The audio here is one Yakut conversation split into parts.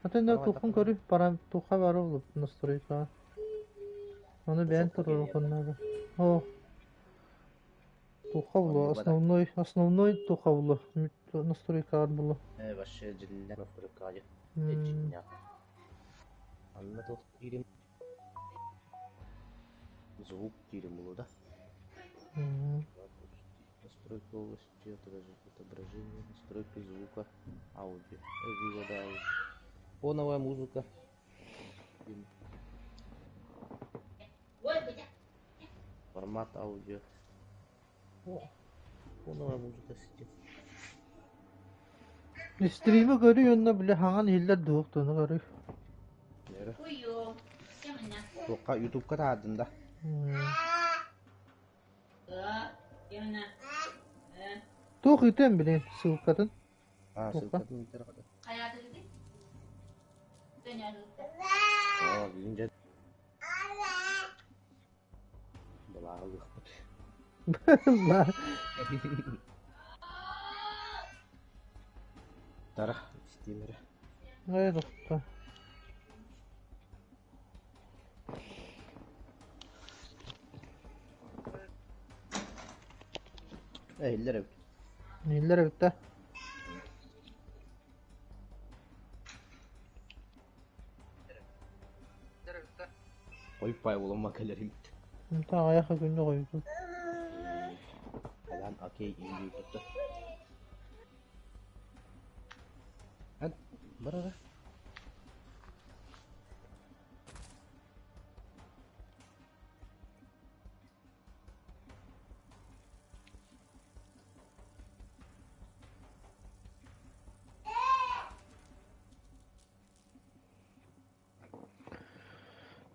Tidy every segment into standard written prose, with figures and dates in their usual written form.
Атын да туоххун көрүй, парам туохха бары настройкаҕа. Ону бэйэн туруоруххун наада. О, туохха булуо, основной, основной туохха булуо, настройкаҕар булуо. Э, вообще дьиннээх настройкаҕа дьиннээх. Анна туох диирим звук диирим булу да. Настройка области отображения, настройка звука, аудио, вывода аудио. Фоновая музыка. Формат аудио. Фоновая музыка сити. Стримы көрүй онно бile хаҥан иһиллэр дуох туону көрүй. Туохха ютубка таһаардын да. Туох ыытыам билин ссылкатын. А, ссылкатын ыытар хата. Оо, бүгүн дьэ Былааҕылыахпыт. Тара, истиим эрэ. Ээ, тохто. Иһиллэр эбит. Иһиллэр эбит да. Хойуппай буолумма кэлэр эбит. Онтон аҕыйах күннэ хойутун. Алан окей индийбитэ. Эн барара.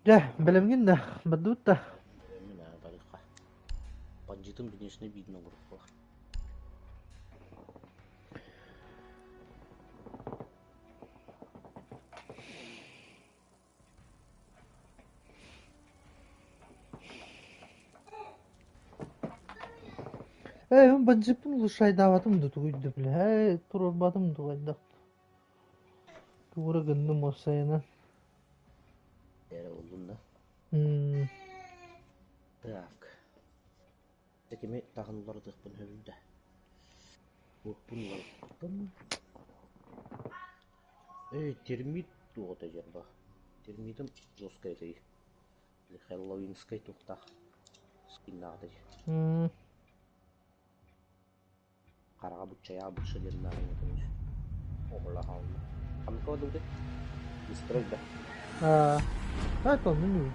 Дьэ, бэлэмҥин да, бардыбыт да. Бэлэммин аа барыахха. Бандьыытым конечно биирин оҥоруохха. Ээ, мин бандьыыппын улучшайдаабатым да тугуй да бile. Ээ, туруорбатым да хайдах. Тугура гынным уопсайынан. Эрэ буллун да. М Так. Кими таһын уларытыахпын сөбүй да. Уоппун уларыттым. Эй, термит туоҕа диэн ба. Термитым жесткай этэй. Хэллоуинскай туохтаах скиннаах этэй. м Хараҕа буччайаа бучча диэн наарыҥҥа Оҕоло хаалла. Ханнык кыбадыбытай? Быстрый да. Аа, это ну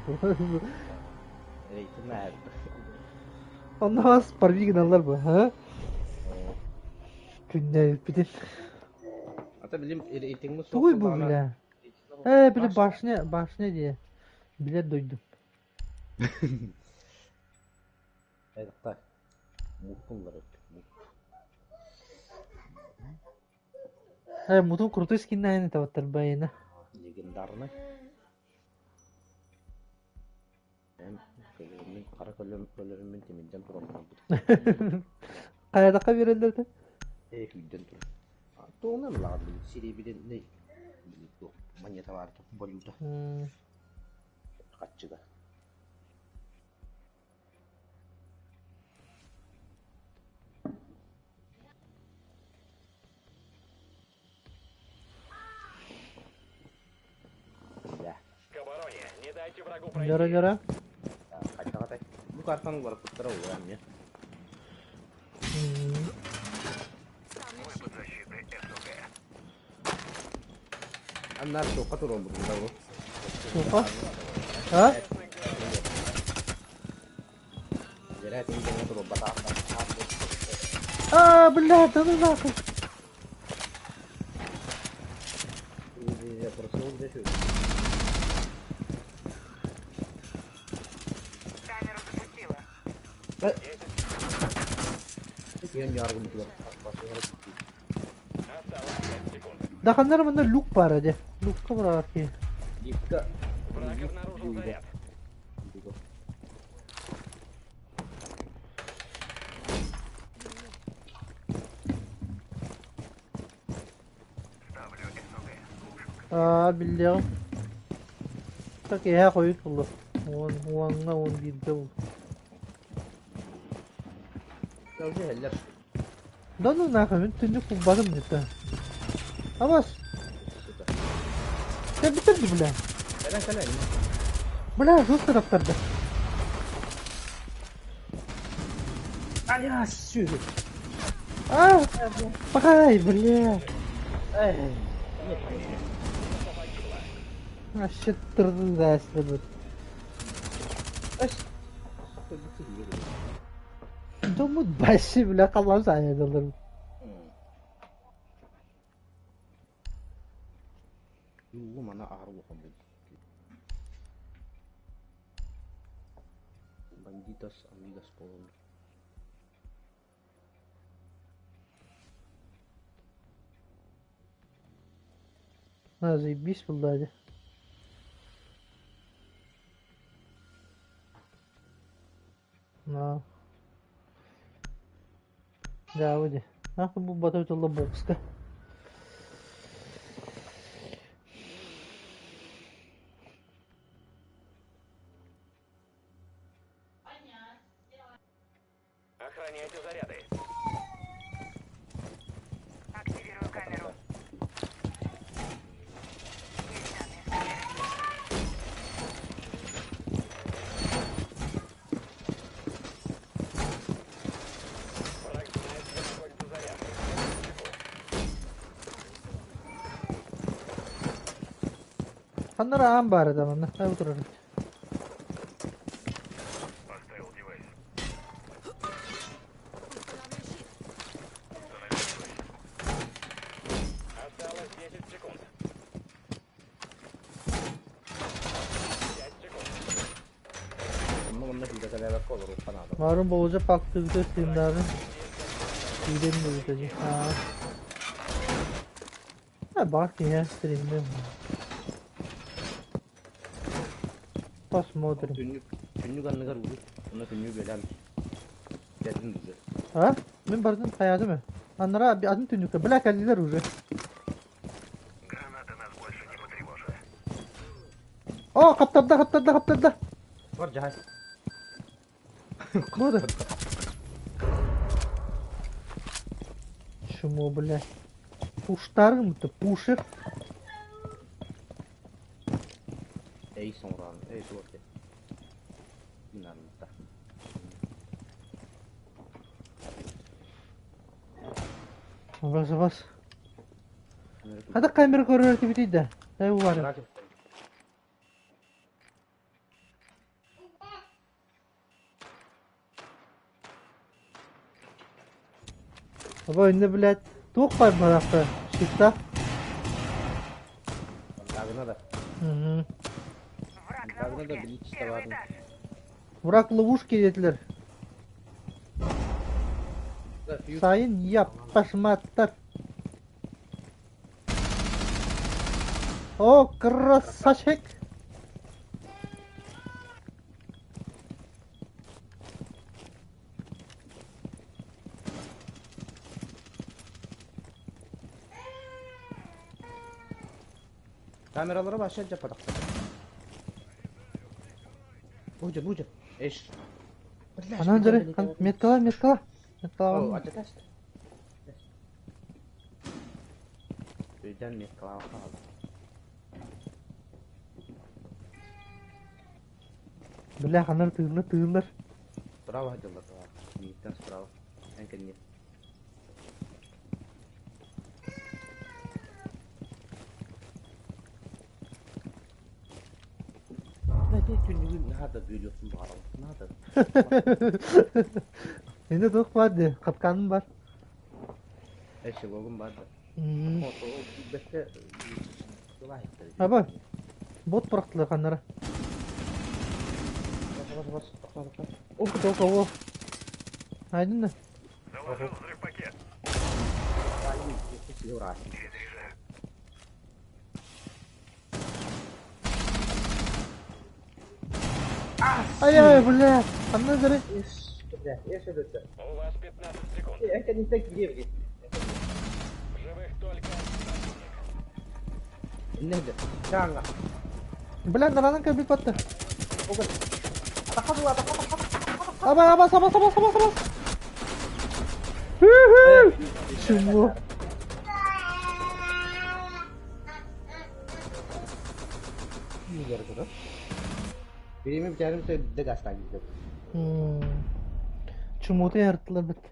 Рейтинг ааһарда. Онно бас парви гыналлар бу, ха? Күннээбиппитин. Ата билим рейтингмит Тугуй бу бile? Ээ, били башня, башня диye. Билер дойдум. Айдахта муттуллар эбит. Ээ, мутун крутой скиннээн табаттар байына. Легендарный. Эн көлөрүммүн хара көлөрүммүн тимирдэн туран барбыт. Хайадахха биэрэллэр этэ? Ээ күйдэн турар. Тугунан ылаҕын били сириэбиринэй били туох монета баар валюта хаччыга. Дьара-дьара. Хайдаҕатай? Бу картаны уларыппыттара уолан эмиэ. Аннар суохха туруорбутум да бу. Суохха? А? А, блядь, да ну нахуй. Даханнар манна люк баара дьэ. Люкка бараар киһи. Аа, биллиэҕим. Так киэһэ хойут буллар. Уон, уоҥҥа, уон бииргэ бул. Дьэ иһэллэр. Да ну нахуй, мин түннүк булбатым где-то. Абас, Сука. кэлбиттэр дии, бля. Кэлэн кэлэн. Бля, жестко таптарды. Аля, сүр. А, пахай, бля. Эй. Вообще трудно будет. Домут баши, бля, қалам санедалар. Юлу мана аарылыхан бұл. Бандитос амигос болон. На, заебись, блядь. На. Да, выйди. Нахуй бу батыр тылла бокска. Охраняйте заряды. Активирую камеру. Есть данные с камеры. Враг знает, где находится заряд. Ханнара аан баар этэ манна. Ай утурар. Поставил девайс. Осталось 10 секунд. 5 секунд. Онно манна күүдэкэлээбэккэ олоруохха наада. Марын болжа пактыгды стримдарын. Киирэн бөлүтэ Аа. А баар киһи стримде. Посмотрим. Түннүк, түннүк анныгар урут, онно түннүк бэлэм. Кэлин уже. А? Мин бардым хайаады Аннара атын түннүккэ. Бля, кэллилэр уже. Граната нас больше не потревожит. О, хаптарда, хаптарда, хаптарда. Бар жахай. Куда? Чмо, бля. Пуштарым-то, пушер. Эй соңран, эй суоте. Минанта. Бас, бас. Хата камера көрөр тибитий да. Дай увары. Аба инде, блядь, туох барахта. Щита. Тагына да. Угу. Враг на Тагына да мушке. блиц Первый табарын. этаж. Враг ловушки диэтилэр. Сайын яп, пашматтар. О, красавчик! Камералары баша жападак. Бужа, бужа. Эш. Анан дөрө, меткала, меткала. О, Меткала. ачатас. Өйдөн меткала калды. Бля, ханар тыылар, тыылар. Справа хотела. Миттен справа. Энкен нет. Бля, түннүгүн надо бөлөсүн барыл. Надо. Энде туох бар де, капканым бар. Эшелогум бар да. Бетте Аба, бот бырахтылар ханнара. Бас, бас, бас, бас. Оку тока о. Айдын да. Заложил взрыв-пакет. Юра. Перезаряжаю. Ай, ай, бля. Анна дөрө. Бля, эш өтө. У вас 15 секунд. Это не так где В живых только один противник. Иннэ Чаанга. Бля, наранан кэлбит батта. Огын. Атахха була, атахха, атахха. Аба, аба, саба, саба, саба, саба. Хүү-хүү! Чуму. Бириэмэ бүтээрим төрдө гастаан киирдим. Чумуутун ярыттылар бит.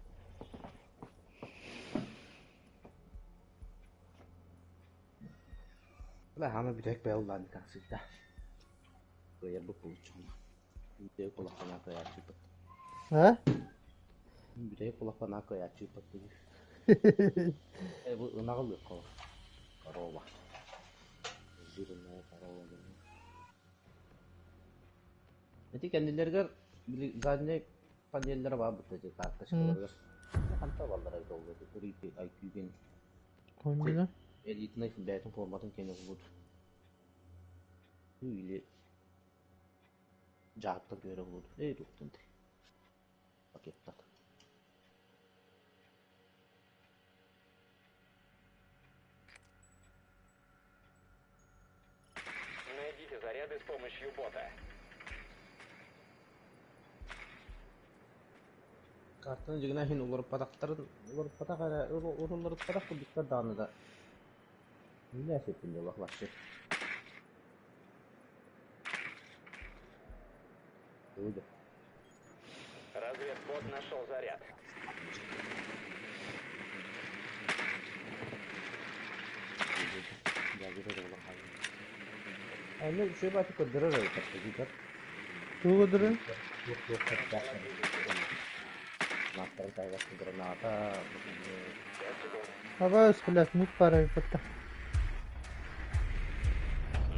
Бля, хаама бүтэк бэйэ улаан тахсыйда. Кыайарбыт булуччугуна. Бүтэйик улахана кыайааччыппыт. А? Бүтэйик улахана кыайааччыппыт диир. Э, бу ынаҕы ылыахха Корова. Жирная корова диэн. Ити кэннилэригэр били задняй панеллара баар бытта ити карточкаларыгар. Ханта баллара эбит ол ити IQ-гин Комбина. элитнай бэйэтин форматын кэнэ булут. Или дьааттан түһэрэ булут. Эй туохтан ти. Пакеттат. Найдите заряды с помощью бота. Картаны дьигинэ иһин уларыппатахтарын уларыппатах эрэ уларыппатах курдуктар даҕаны да Нэ сиппин буоллах вообще. Выйду. Разведбот нашел заряд. Аны үчүгэй баҕайытык көрдөрөр эбит композитор. Тугу көрдөрөр? Туох туох сөптөөх Маастарын таһыгар граната 5 секунд. Абаас, блядь, мут баар эбит батта.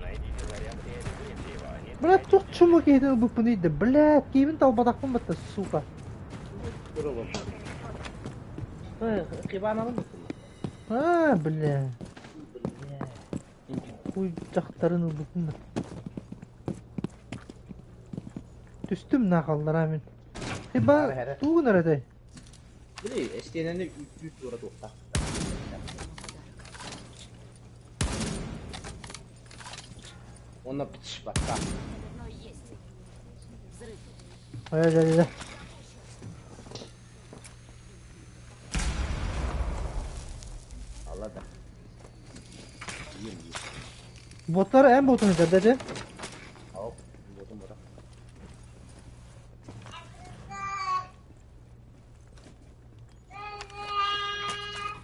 Найдите заряд и обезвредьте его. Не Блядь, теряйте туох времени. чума киһитин ылбыппыный да, блядь, киһибин талбатахпын батта, сука. Хибаналым А, бля. Хуй дьахтарын ылбыппын да. Түстүм наахаллара мин. Хиба, тугун эрэтэй? Били, эстиэнэни үүттүү туора туохтаах. Уонна пч баттаа. Но есть. Взрыв. Ай, ай, ай. Алла да. Ием ием. Боттар эн ботун этэр дэтэ. Ау, ботум бота.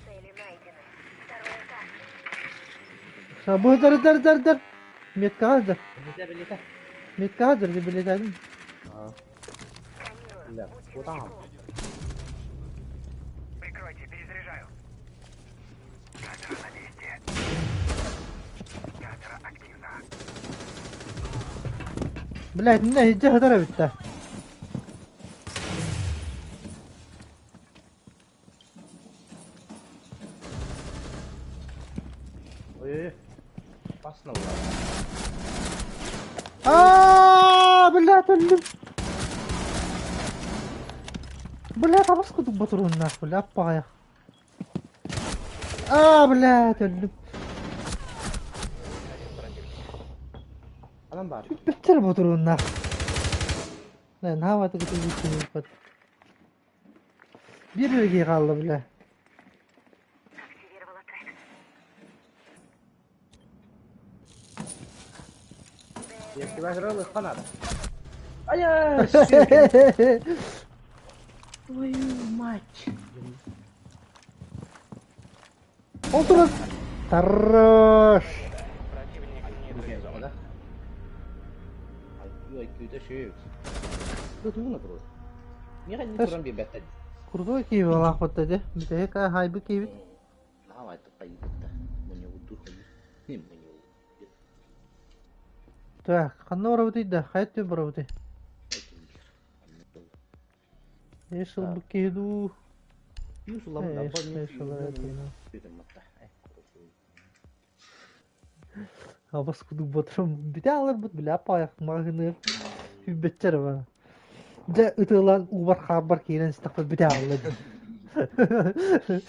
Цели найдены. Второй этаж. Бу дар дар дар дар. Меткаҕа дар. Билетэ билетэ. Меткаҕа дар билетадым. Аа. Сканирую. Бля, Будьте кутаам. начеку. Прикройте, перезаряжаю. Камера на месте. Камера активна. Блядь, мына иһирдьэ сытар эбит да. Ой-ой-ой. Опасно было. Аа, блядь, өллүм. Блядь, абас кудук ботурууннаах, бля, аппаҕайах. Аа, блядь, өллүм. Один противник. Анан баар. Бүттэр ботурууннаах. Наһаа бат. Биир эргий хаалла, бля. Активировала трек. Деактиватор ылыахха наада. Айа! Твою мать! Ол турар. Хорош. Противник нейтрализован. IQ, IQ-та шөй. Тутуна турар. Миэхэ инник туран биэрбэттэр. Крутой киһи буолаахпыт дии. Бүтэһик хайбы киһибит. Наһаа хайыытта. Мунньугуттуур хайыы. Мунньугуттуур. Так, ханна барабытый да? Хайа өттүн барабытый? Еш ылбыт киһи дуу? Еш, еш ылар Абас кудук ботурум. Бүтэ аларбыт бля аппаҕайах маҕаһыыныгар сүүрбэччэ ба. Дьэ ытыалаан уубар хаарбар киирэн истэхпит бүтэ аҕалла дии.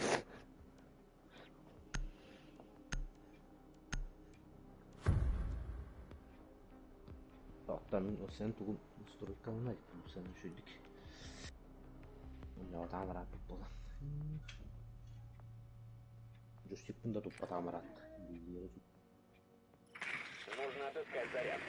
Оттон сен тугун стройкалана сен үшүйдүк. Онно таамарааппыт буолан. Джустикпын да туппа таамараат. Нужно отыскать заряд.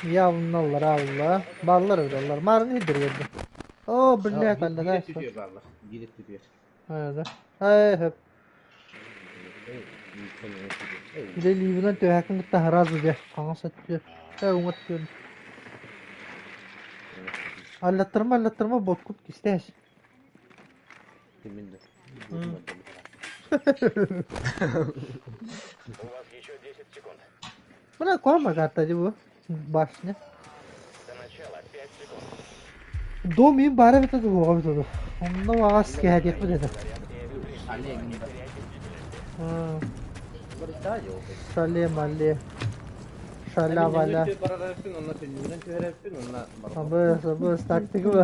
Явналар алла. Баллар öyle Marın iyidir geldi. О, блядь, алла Биир да. түтүөр баалар. Биир түтүөр. Hayda. Hay hep. Леливинен төһәкин кытта разы де. Аңа сәттер. Ә уңат көн. Аллаттырма, аллаттырма боткут кистәш. У вас еще 10 секунд. Бына куама карта бу. Башня. До начала 5 секунд. Дом им бары битеди, буга битеди. Онда ағас кәдек битеди. Шале мале. Шаля валя. Абы, абы, тактика бу.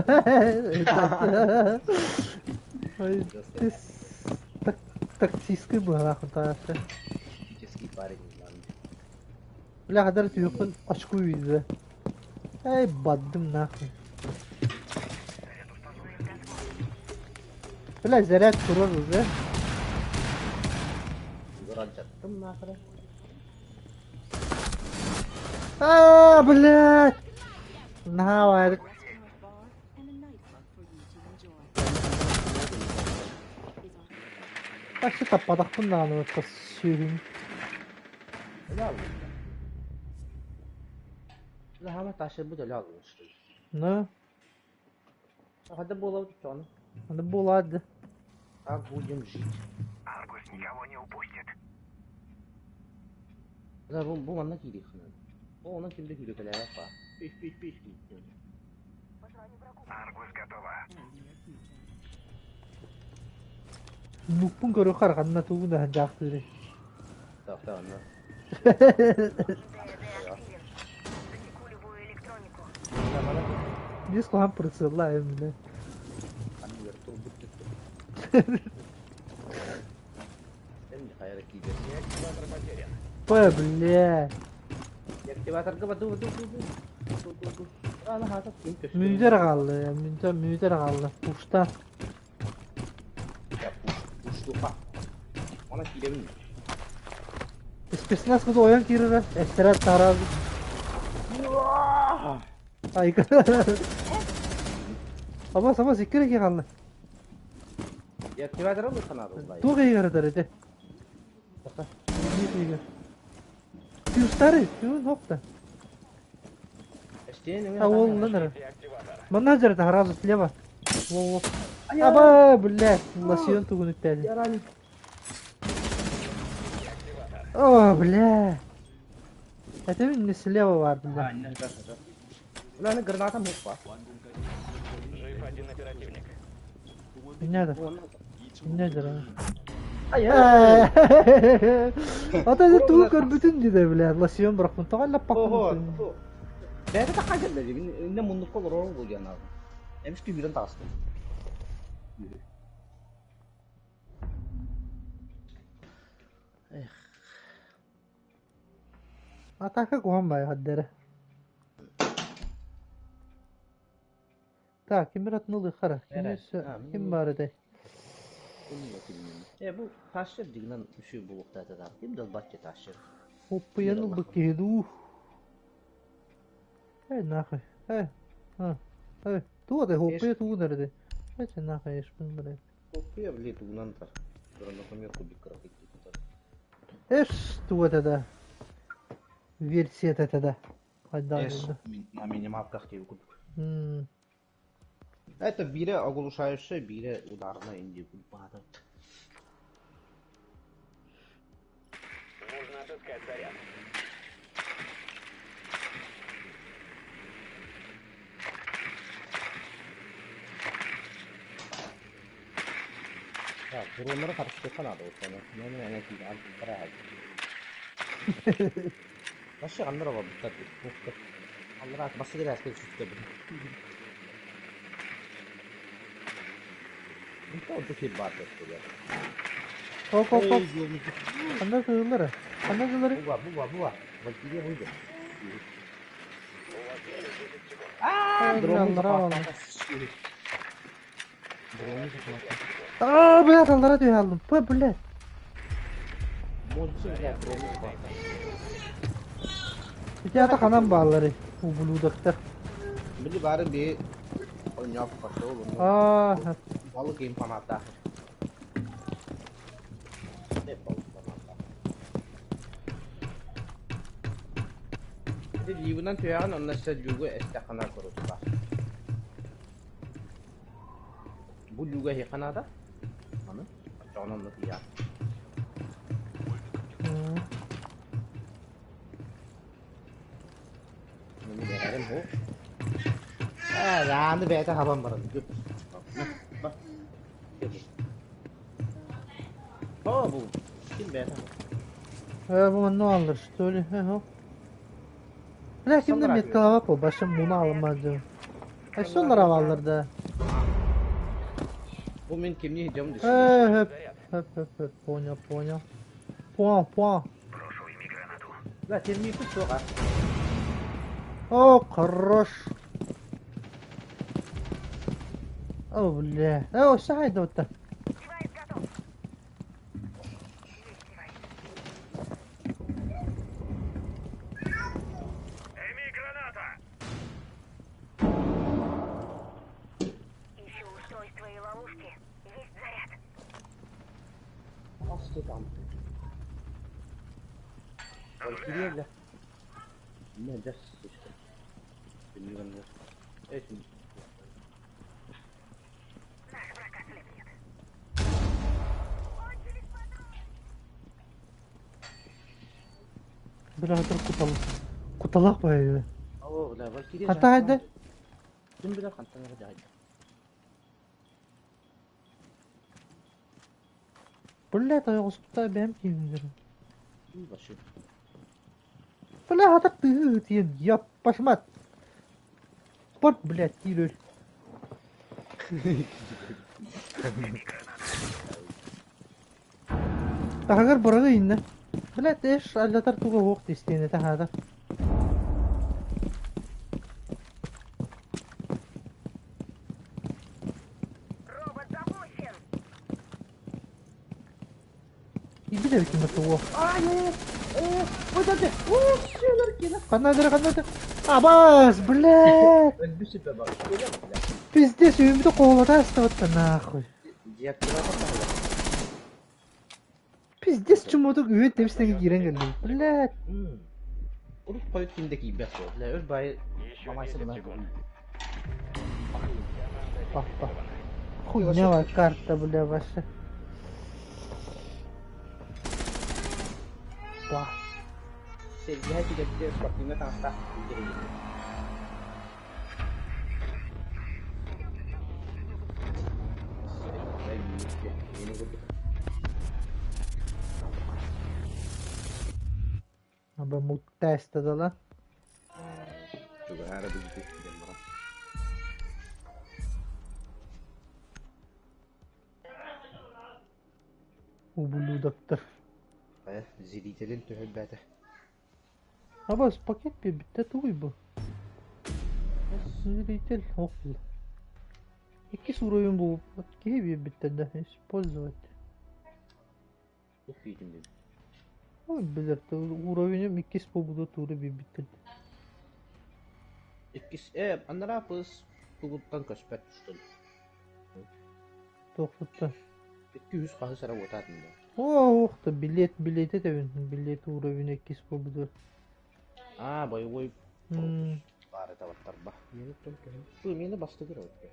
Ой, ты тактический был, нахуй, та. парень. Бля, хәҙер түйөкөн очку үйҙе. Эй, баддым нахуй. Бля, заряд турар уже. А, блядь! На, Restaurant bar and a nightclub for you to enjoy. Is our Башы таппадақпын даҕаны отто сүһүм. Ну, аны булады. Как будем жить? Аргус никого не упустит. Да, бу бу манна киирик ханан. Бу онон кимде киирик па. Пиш пиш пиш. Аргус готова. and near future. Нуппун көрө харганна тугу да жаактыры. Так, так, анна. ДД активен. Засеку любую электронику. Биз кылган прицелла эми. Аны турбут Эми хайра киирик. Деактиватор потерян. Ой, бля. Активаторга баду баду баду. Ду. Ана хата ким көстө. Мүндер калды, мүндер мүндер калды. Пушта. Я пуш, пуштуха. Она кииребин. Спецназ кызы оян кирер, эстерат тараз. Ай. Абас, абас, иккере калды. Деактиватор бу ханады. Туг егер эте. Егер. Пюстары, пю нокта. А ол наныр. Деактиватор. Маназер это сразу слева. Во-во. Аба, блядь, лосьон тугун үттәде. О, бля. Это не слева бар, бля. Ула граната мукпа. Жив один оперативник. Не надо. Не надо. Ай. Ата это тугу көрбүтүн диде, бля. Лосьон бирок тоҕалла Ого. паккын. Бәйті та қажет бәді. Мен мұндық қол рол болған ағы. Әміш түйбіден тағысты. Эх. Атака кухан бай хаддere. Так, ким бир хара. Ким бар эте? Э, бу ташыр дигнан үші болуқта да. Ким дал батчы ташыр. Хоппыяны бу кеду. Эй, нахуй. Эй. А. Эй, туа де хоппыя туу нерде. Эй, нахуй, ешпин блядь. Хоппыя блядь тугунан тар. Например, кубик крахит. Эш, туа да. Версия да. Айда. На минималках тебе кубик. Это бире оглушающая, бире ударная инди падает. Нужно отыскать заряд. Так, дроннары каршы надо вот она. Ну, ну, она киде, ан бара. Вообще, аннара бар бит. Аннара басы керек әскер сүттө. Инта вот такие бар деп. Оп, оп, оп. Ханна тыыллара? Ханна тыыллары? Буга, буга, буга. Валькирия выйдет. У вас еще 10 секунд. А, дрону Аллара захватал. аллара. Дрону захватал. Аа, блядь, аллара түһэ алдым. Пы, блядь. Можете, блядь, дрону захватал. Ити ата ханан бааллары, ублюдоктар. Били бары би ойнап пошел, Аа, балык им фаната. Балык фаната. Ливынан түһэҕин онно өссө люгу эстэххэ көрүтүбà. Бу люга эһиэхэ наада. Аны оччоҕуна онно тиийэҕин. Мин бэйэрим бу. Ээ, ааны бэйэтэ хабан баран. О, бу. Ким бэйэтэ Э, бу манна аллар, что ли? Э, Бля, кимде меткалава по башым муна алынмады. Эшонлар аваллар да. Бу мин кимни идем десем. Э, хөп, хөп, хөп, хөп, понял, понял. Понял, понял. Бля, термиты суға. О, хорош. О, бля. О, сахайда вот Девайс готов. Есть девайс. Эми, граната! Ищу устройство и ловушки. Есть заряд. Асты там. Валькирия, бля. Не, да, сучка. Этим. Наш враг ослепнет. Кончились патроны! Бля, отыр кутал. Куталак бай. О, бля, Валькирия. Хата хайда. Ким билэр хантан жайда. Бля, тайгысыкта бэм киимдер. Башы. Бля, хата ты тиен, я пошмат. Спорт, блядь, тире. Тахагар барага инне. Блядь, эш аллатар туга хук тистене тахада. Робот запущен! Иби де битим туга. Ай, ай, ай. Ой, да, да. Канадыр, канадыр. Абас, блядь. Өлбүсү бе бар. Пиздец, үйүмдү коолата астабатта нахуй. Деактиватор тахла. Пиздец чумодук үйүн тебистеге кирен келдим. Блядь. Урут койут кимде кийбэт суох. Бля, өр бай Еще мамайсы 10 гына. секунд. Папа. Хуйня карта, бля, ваша. Ба. Сергей тигетте спортивный таҥастаах киирэр. Аба муттаста да ла. Чугаара билбит диэн баран. Ублюдоктор. Хайа, зрителин төһөлбээтэ. Абас пакет битте тугуй бу. Зритель охул. Икки уровень бу. Киһи битте да использовать. Тух киитин диэн. Ой, билер, уровенем иккис побуду туры битте. Иккис, э, аннара пыс тугуттан көспөт что ли. Тоқсутта. Икки үс хаһы сара уотаатын да. О, ох та билет, билет это билет уровень иккис побуду. А, боевой М, баары табаттарба. Мени тон көһүн. Ту мени бастыгыр өттө.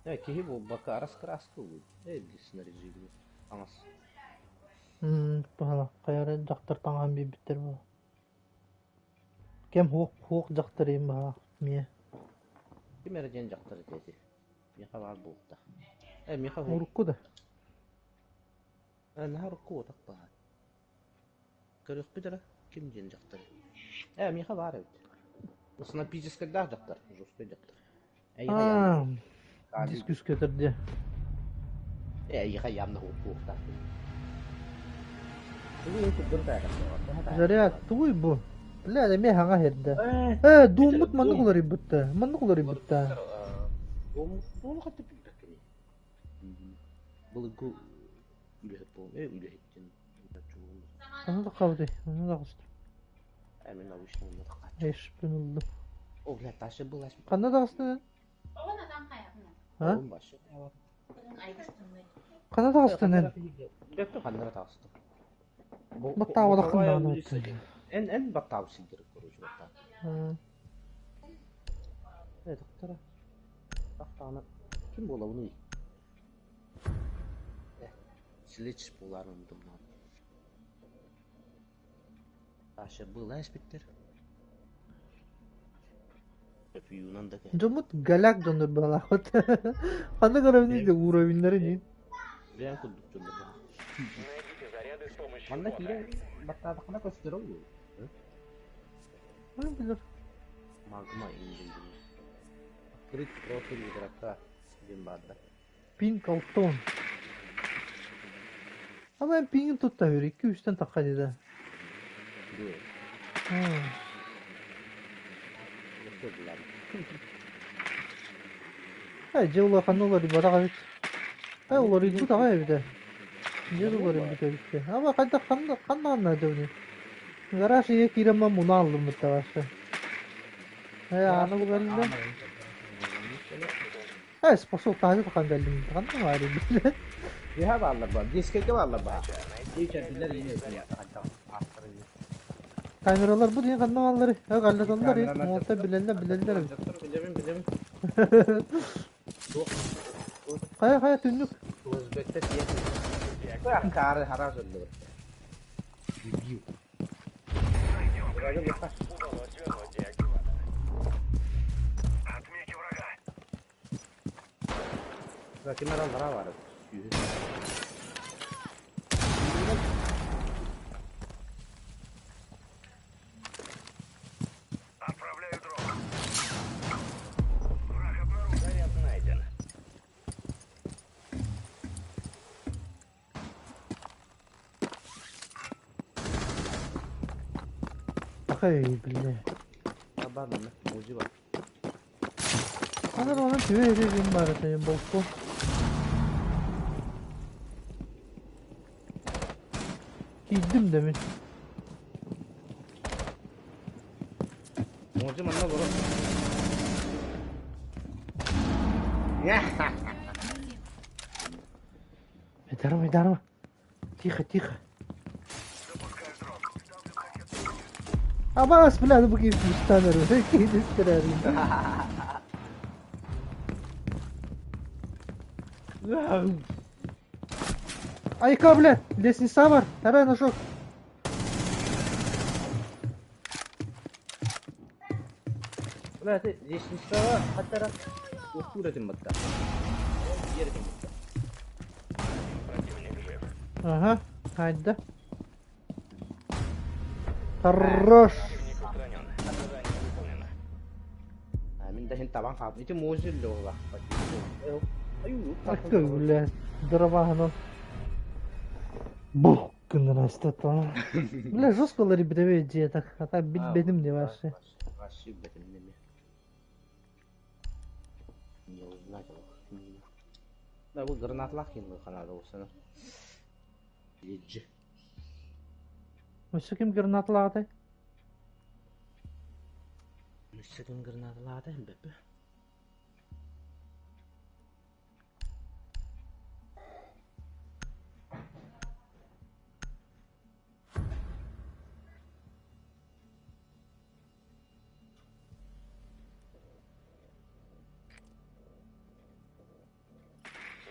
Э, киһи буолбакка арас-кырааска ылбыт. Э, снаряжение. Таҥас. м, Пахала, кайара дактар таңан биттер бу. Кем хук хук дактар им ба мие. Ким эрэ диэн дьахтар этэ ити. Миэхэ баар буолта. Э, миэхэ хуох. Урукку да. Э, наһаа урукку уотах баар. Көрүөхпүт эрэ, ким диэн дьахтар? Ээ, миэхэ баар эбит. Снайпическайдаах дьахтар, жесткай дьахтар. Эйиэхэ явно Аа, дискус көтөрдө. Ээ, эйиэхэ явно уохтаах. Тугу курдун таайар. Заряд, тугуй бу? Бля, эмиэ хаҥа иһирдэ. Ээ, дууммут маннык уларыйбытта. Маннык уларыйбытта. Дуому хатта билбэккин. Былыргы үлэһит буолан, ээ, үлэһиттин. Ханна таххабытый? Ханна таҕыстым? Ээ, мин обычно онно таххааччы. Эшпин ыллым. О, бля, Таша была. Ханна таҕыстың? А? Ханна таҕыстың эн? Дөптө ханнара таҕыстым. Баттаабатаххын даҕаны оттон. Эн эн баттаабыт сирдэр короче баттаа. Э, доктора. Тахтаана ким буолабыный? Э, Силич буоларын думнан. Таша была испиттер. Өпүйүнэн да кэ. Дьоммут голяк дьоннор быһалаахпыт. Ханна көрөбүнүй да уровеннары нин. Бэйэм курдук дьоннор баар. Найдите заряды с помощью Манна бота. киирэн баттаатаххына көстөр ол. Ой, билэр. Магма индейдин. Открыть профиль игрока диэн баар да. Пинг алтон. Ama ben pingin tutta hür. 2-3'ten takka dedi. Дуо. Ha. Өссө булан. Э, дьэ улахан уларыйбатах эбит. Э, уларыйбыт аҕай эбит ээ. Дьэ уларыйбыт эбит. Ама хайдах ханна ханна ханна дьэбини. Гараж ийэ киирэммэ муна аллыммыт табашы. Э, ааны булалла. Э, способ таһы тухан кэллим. Ханна баар эбит. Биһа бааллар ба. Дискеге бааллар ба. Найдите Дичер билер заряд. Камералар бу диэн ханна бааллары? Э, галлаталлар. Молта билэллэр билэллэр эбит. Билебин билебин. Хайа хайа түннүк. Өзбекте тиен. Кары харас өлдү. Дебил. Удалось вернуть деактиватор. Отмечу врага. Кимер аллара бар. Отправляю дрон. Враг обнаружен. Заряд найден. Ай, бля. Бар мына, мужи бар. Анар onun tüve edeyim bari senin bolку. Кийдим demin. Мужи манна бар. Дарма, дарма. Тихо, тихо. Запускаю дрон. Ставлю кассету. Абас, бля, ну букин станер. Кейди стерарин. Айка, бля, лестница бар. Тарай нашел. Бля, ты лестницаға хаттара уктур этим батта. Ер этим батта. Противник жив. Ага, хайда. Хорош. Противник устранен. Задание выполнено. А мин дахин табан хап. Ити мужи лола. Аю, Айка, бля, дробаһынан. Бух, гыннан астата. Бля, жестко лари дьиэ так, а так бит бедим де вообще. Вообще бетим неме. Не узнать его. Да, бу гранатлах кин канада болсана. Лиджи. Өссө ким гранаталааты? Өссө ким гранаталааты бөпө.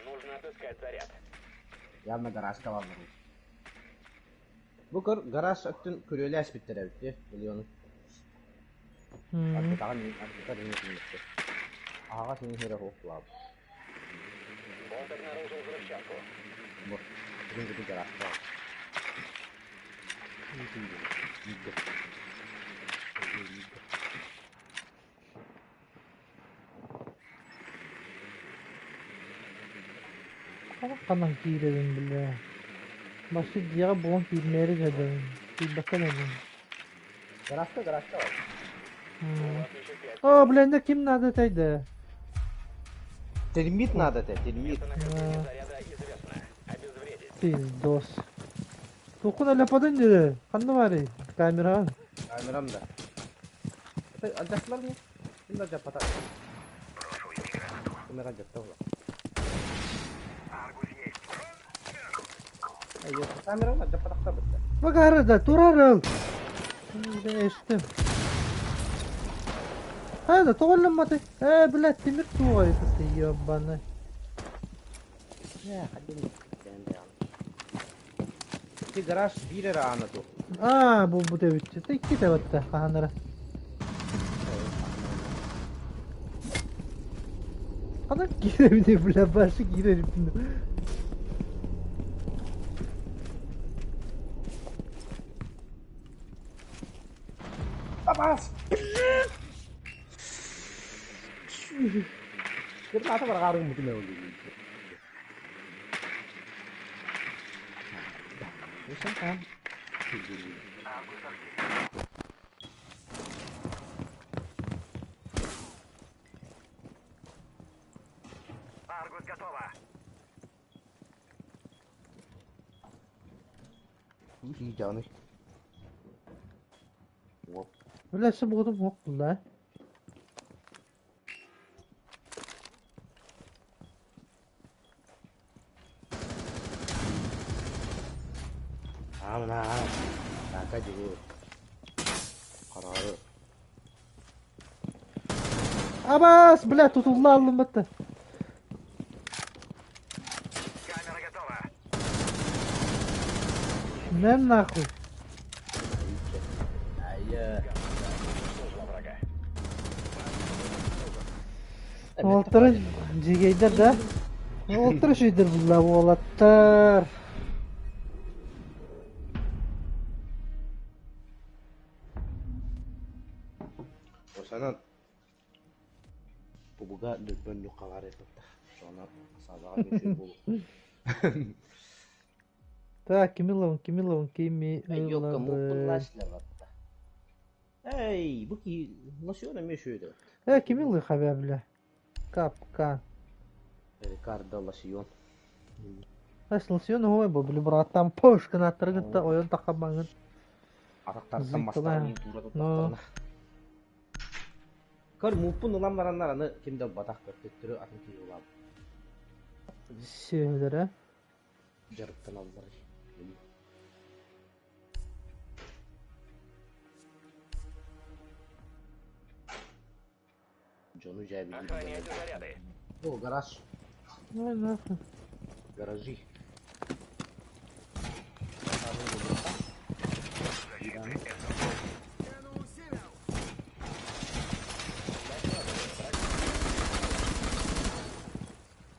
Нужно отыскать заряд. Явно гаражка бар. Бу көр гараж өттүн күрөләс биттер эбит, миллиону. Артытаган артытар не киммекте. Ага сенин хере хоқ кулап. Бот обнаружил взрывчатку. Бу. Бүгүн бүтүн гаражка. Ханан киирэрин билэ. Башы дьиэҕэ буолан киирмээри гынабын. Киирбэккэ гынабын. Гаражка, гаражка бар. О, бля, ким надо этэй да? Термит надо это, термит. Пиздос. Тукун өлөпөдүн дири. Ханна барый? Камераҕа. Камерам да. Это алдьаттылар не? Ким да алдьаппата. Ким эрэ алдьатта була. Камерам алдьаппатахтар бытта. Багары да, турар ыл. Эстим. Хайда, тоҕолломматы. Э, блядь, тимир туоҕа это ебаный. Ити гараж биир эрэ аана туох. Аа, булбут эбит. Икки табатта хаһанара. Ханан киирэбин, бля, башы киирэбин. Абас! Кырнаата барҕаарыҥ мутун эбит. Аргус готова. Дьаный. Бля, субботу мог да. Аана, така дьиги. Карары. Абас, бля, тутулла аллым батта. Камера готова. Мен нахуй. Айя. Уолаттары дьигэйдэр да? Уолаттар үчүгэйдэр булла уолаттар. Осанан Бубуга дөббөн ньуккалар этэ. Сона садаға мүчү болу. Так, кими ылабын, кими ылабын, кими Йокка ылабын. муппунлашлар батта. Эй, бу ки лосьон эме шөйдө. Э, кими ылыха бля, бля. Капкан. Рикардо лосьон. Ас лосьон ой, бу били брат там пошкын аттыргытта ойон тақамаңын. Атактардан Зыктыла. мастарын тура Но. туттарына. Көр муппун улам бараннар аны кимде батак көттөрү атын ки улам. Сүйөлөр, Жарыктан алдар. Жону жай Охраняйте заряды. О, гараж. Ой, нахуй. Гаражи.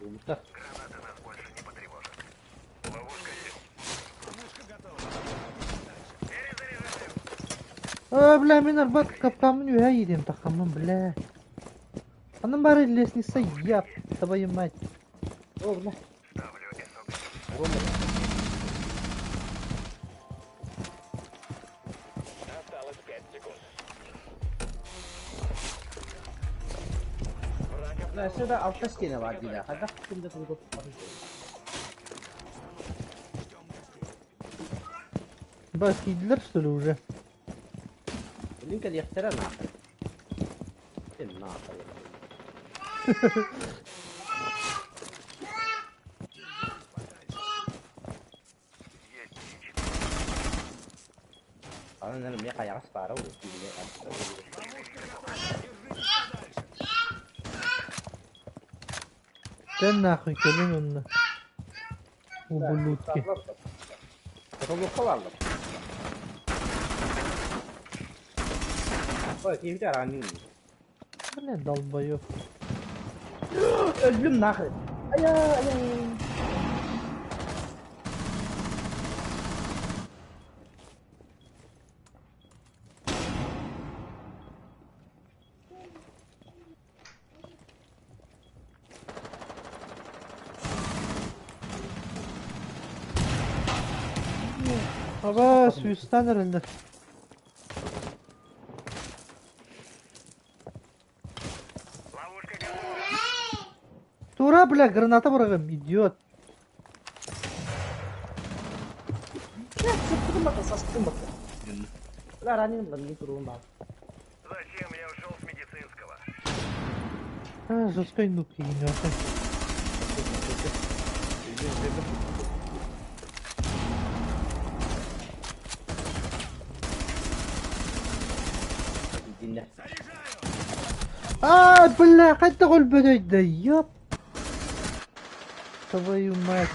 Улута. Гранаты нас больше не потревожат. Ловушка есть. Перезаряжаю. Э, бля, мен арбат капкамын өй едем тақамын, бля. Анын бары лестница, яп, твою мать. О, бля. Ставлю СОГ. Осталось 5 секунд. Враг Бля, сюда алта стена бар дейді. Қайда кімді туды? Ба, киделер, что ли, уже? Блин, яқтара нахуй. Сен нахуй. Есть птичий. Ана мен қаяғас бары ол. Sen нахуй, келин онна. Ублюдки. Потолокқа барды. Ой, кейбір араны. Бля, долбоёб. Өлдüm нахрен. Ая, ая. Аба сүүстэн эрэллэр. Ловушка готова. Тура, бля, граната быраҕым, идиот. Сыттым бата, састым бата. Бля, ранен бла, не турун баар. Зачем я ушел с медицинского? А, жесткой нуб киһини Динне. А, бля, хайдах өлбөтөй да, ёп. Твою мать.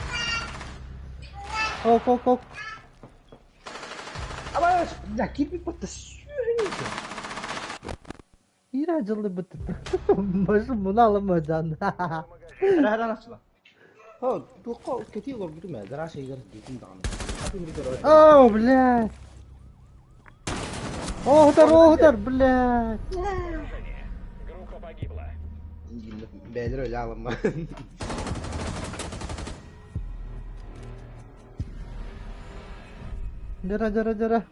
Ок, ок, ок. Аба, бля, кирпик бата сүүрүн. Ира дьыллыбыт. Башы муна аламадан. Ара насла. Хо, туққа кети олорбутум ээ, гараж ыйыгар диэтин даҕаны. Атын бир көрөр. О, блядь. Оһдар, оһдар, блядь. Группа погибла. Бээлер өлө аламма. Дара, дара, дара.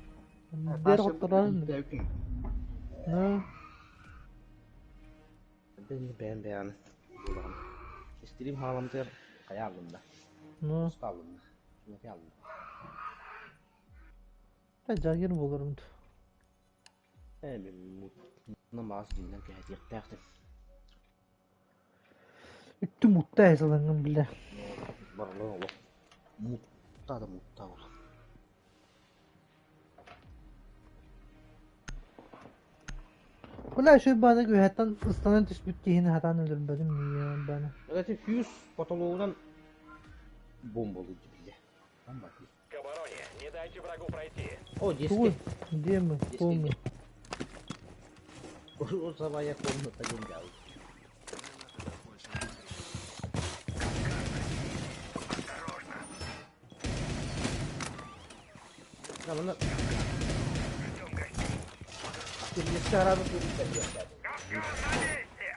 Дер хотторан. На. Бэйэн бэйэн буолаҕын. Истирим халамтыгар хайа алынна. Ну, Уста алынна. Сунаки алынна. та жагир болорум. Ээ мен мутна маас диннен кэһэтиэхтээхтим. Үттү мутта эсалангын бля. Барылар олох. Мутта да мутта ол. Бля, şu баны күһәттан ыстанан түспүт киһини хатан өлөрбөтүм мия баны. Это фьюз потологунан бомбалый бile. Бомба. К обороне. Не дайте врагу пройти. О, Тугуй, диски. где мы? Помню. Розовая комната генерал. Нам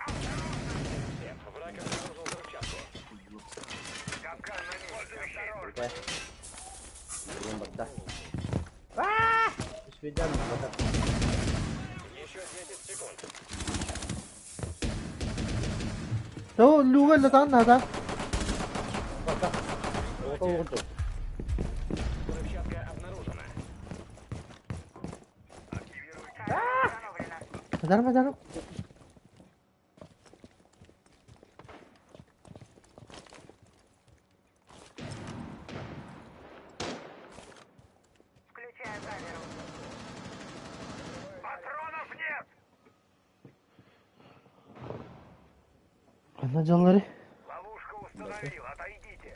Всем. Враг обнаружил взрывчатку. Капкан на месте. Осторожно. Еще 10 секунд. То люга латан нада. Взрывчатка обнаружена. Установлено. Дарма дарма. Включаю камеру. Патронов нет! Ана жаллары. Ловушку установил, отойдите.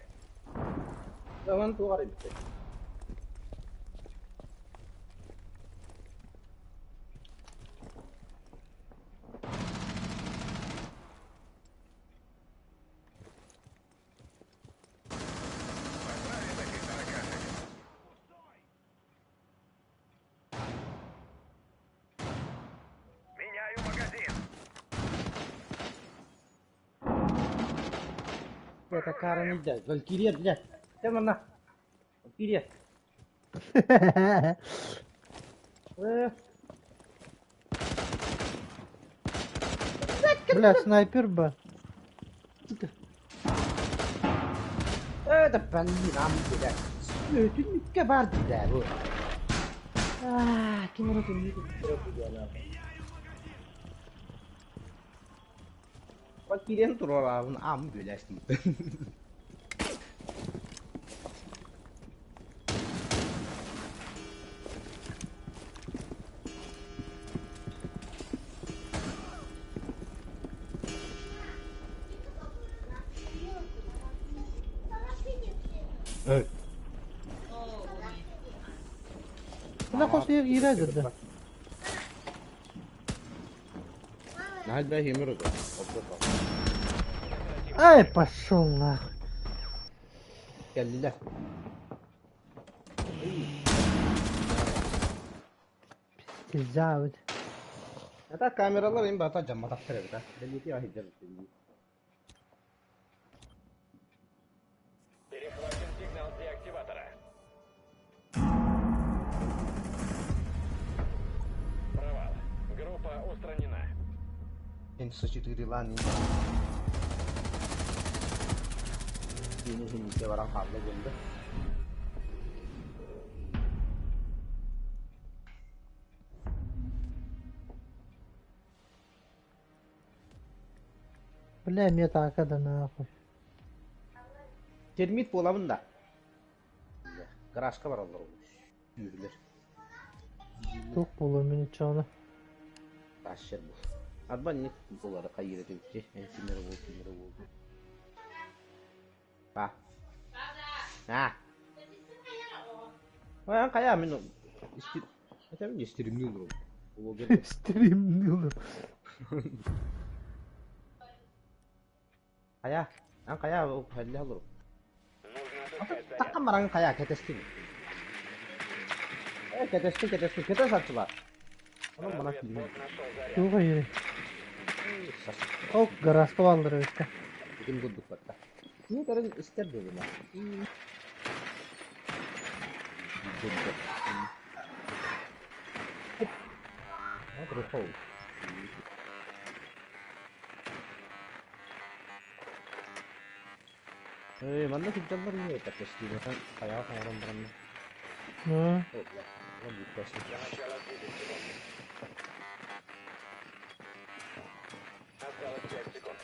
Поправим этих таракашек. Меняю магазин. Валькирия, блядь. Темно. Валькирия. Бля, снайпер ба. Это блин, ам, блядь. Түннүккэ бар дии бу. Аа, ким эрэ түннүк Валькирияны туруораабын ам бүлээстим. Evet. Мына косуя киирэ дырда. Нахал бэ химер өтө. Ай, пошел нахуй. Кэллилэр. Пиздец. Это камералар им бата жамматахтар эбит. Белити ахиджар. Перехвачен сигнал деактиватора. Эн сочетырылаан диэн иһин баран хаалла диэн да. Бля, эмиэ атаака да нахуй. Термит буолабын да. Гаражка бараллар Үүрүлэр. Туох буолуо мин иччэҕинэ? Тащер бу. Арба инник буолары хайыыр этибит эн кимнэрэ буол кимнэрэ буол. Ба. А. Ой, хайа мин Это стримни олору. Стримни олору. Хайа, ан хайа хәлле олору. Таккан баран хайа кэтэстин. Э, кэтэстин, кэтэстин, кэтэс аччылар. Онон мана киирин. Туох айыры? Ол гаражка бааллар эбит. Бүтүн курдук батта. Кини көрөн истэр дылына. Ээ, манна сылдьаллар ини көстүүмэтэн хайаҕа оҥорон баранна. До начала 10 секунд. Осталось 5 секунд.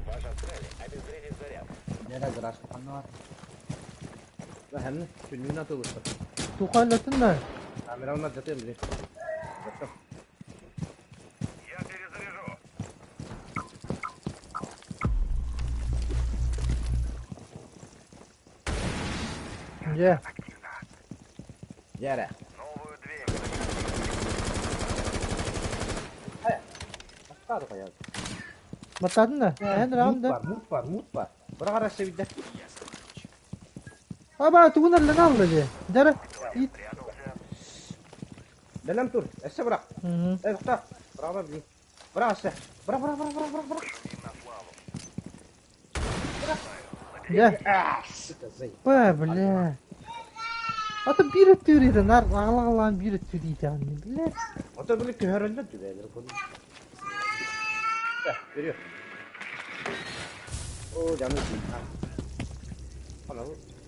Ваша цель – обезвредить заряд. Нэрэ гараж ханна бар? Ханна түннүн атылыста. Туха да? Камерамын алдьатыам били. Жаттым. Я перезаряжу. Дьэ. Дьэ Новую дверь. Баттаады хайа. Баттадын да? Эн Мут да? бар, мут бар, мут бар. Быраҕар араса бидде. Аба тугун аллан алла дьэ. Дьара. Ит. Бэлэм тур. Эссе бырах. Э, тохтоо. Быраҕа били. Бырах эссе. Бырах, бырах, бырах, бырах, бырах, бырах. Дьэ. А, сука, зай. Ба, бля. Ата биир өттүгэр нар аҕалаҕалаан биир өттүгэр иитэҕин, бля. Ото били көһөрөллөр түбээлэр кун. Да, вперед. О, жаным. Ана,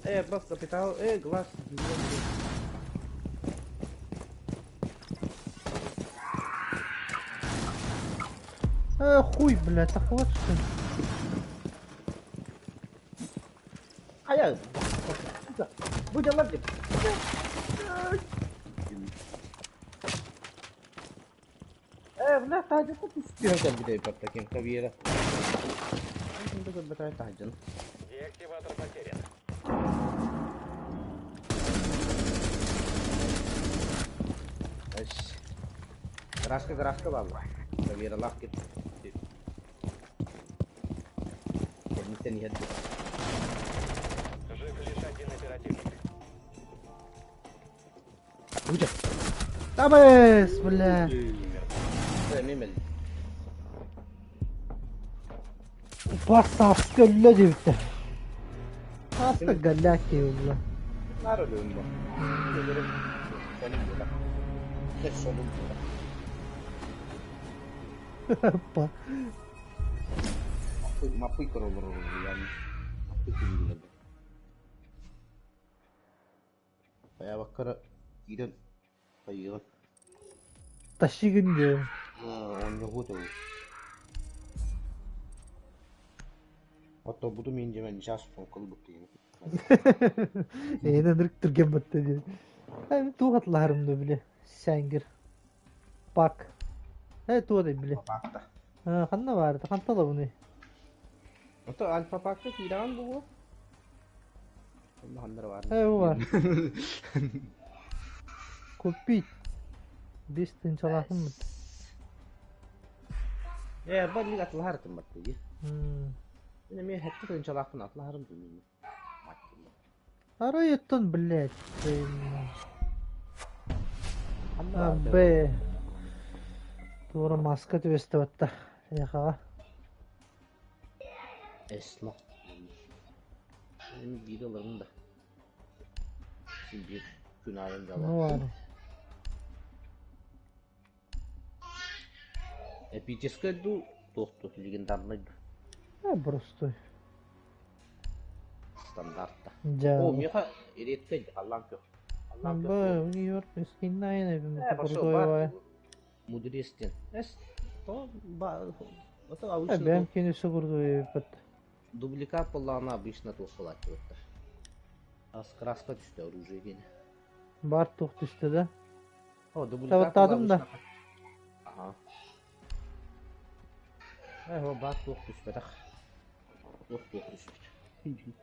э, бас капитал, э, глаз. Э, хуй, бля, так вот что ли. Хайа. Бу жалар деп. Э, бля, таһдьа түспүөн кэлбит эбит таким кабиера. Ким да таһдьаны. Деактиватор потерян. Эс. Краска, краска балла. Кабиера лах кет. Кэнниттэн иһэр. Жив лишь один оперативник. Бу Табыс, бля. Э, мемел. Бас аска өллө диэбиттэр. Аска галляк диэбилла. Нар өлүм бу. Өлөрүм. Сонун була. Дэ сонун була. Па. Маппый, маппый көрөлөр yani. Маппый күнүгүнэ. Бая баккара киирэн хайыгын. Тащигин диэн. Онньоҕу тыл. Ото буду мен жемен жас фонкол буттыйын. Эйэн ынырык түргэн батта диэн. Э, туох атлаһарым да бile. Сәнгир. Пак. Э, туох да бile. Пакта. Ханна баар, хантан ылабыный? Ото альфа пакта киирэн бугу. Онно ханнара бар. Э, бу бар. Купить. Бес тыһыынчалаахпын. Э, бу атлаһар батты. Мен мен хэтти тыынчалаахпын атлаһарым билмейм. Арай оттон, блядь. А, Б. Туора маска түбэстэ батта. Эхаҕа. Эсла. Мен биир ыларым да. Син биир күн айын Ну жала. бар. Эпическэй дуу, туох дуу, легендарный дуу? Простой. Стандарт да. Дьэ. О, миэхэ редкэй халлаан көх. Халлаан көх. Б, скиннайын Пошел, крутой бар. бай. Мудрец диэн. Эс, то, ба, это обычно Бэм кини крутой бит. Дубликат буоллаҕына обычно туох буолааччыбыттар. Краска түстэ оружие диэн. Бар туох түстэ да? О, дубликат Табаттаатым да. Ага. Э, бар туох түспэтэх. Туох туох түспүт.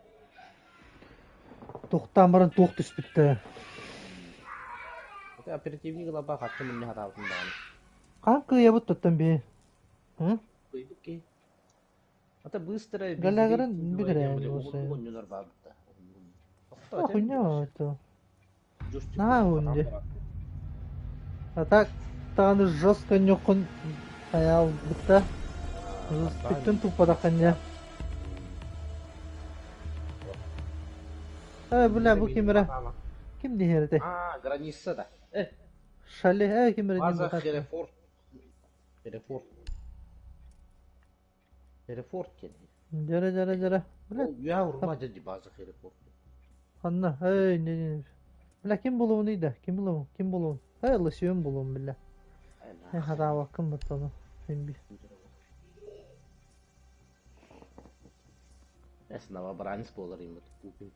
Туохтаан баран туох түспүттэ. Это оперативник лаба хатты муння хатаабытын даҕаны. Хаан кыайабыт тоттон би. Кыйбыт ки. Ата быстро Галлагарын бүтэрэн болсун. Оҕонньолор баабытта. Хуйня это. На унди. А так таны жестко нюхун аял бутта. Жестко тупо. Бля, бу кимера. Ким дихерде? А, граница да. Шале, кимера. База Херефорд. Херефорд. Херефорд диэн. Дьара, дьара, дьара. Бля. Я урба дьэ база Херефорд. Ханна, эй, не, не. Бля, ким булуун да? Ким булуун? Ким булуун? Эй, лысыйын булуун, бля. Хатаабаккын баттаны. Химби. Эс новобранец буолар иммит. Купин.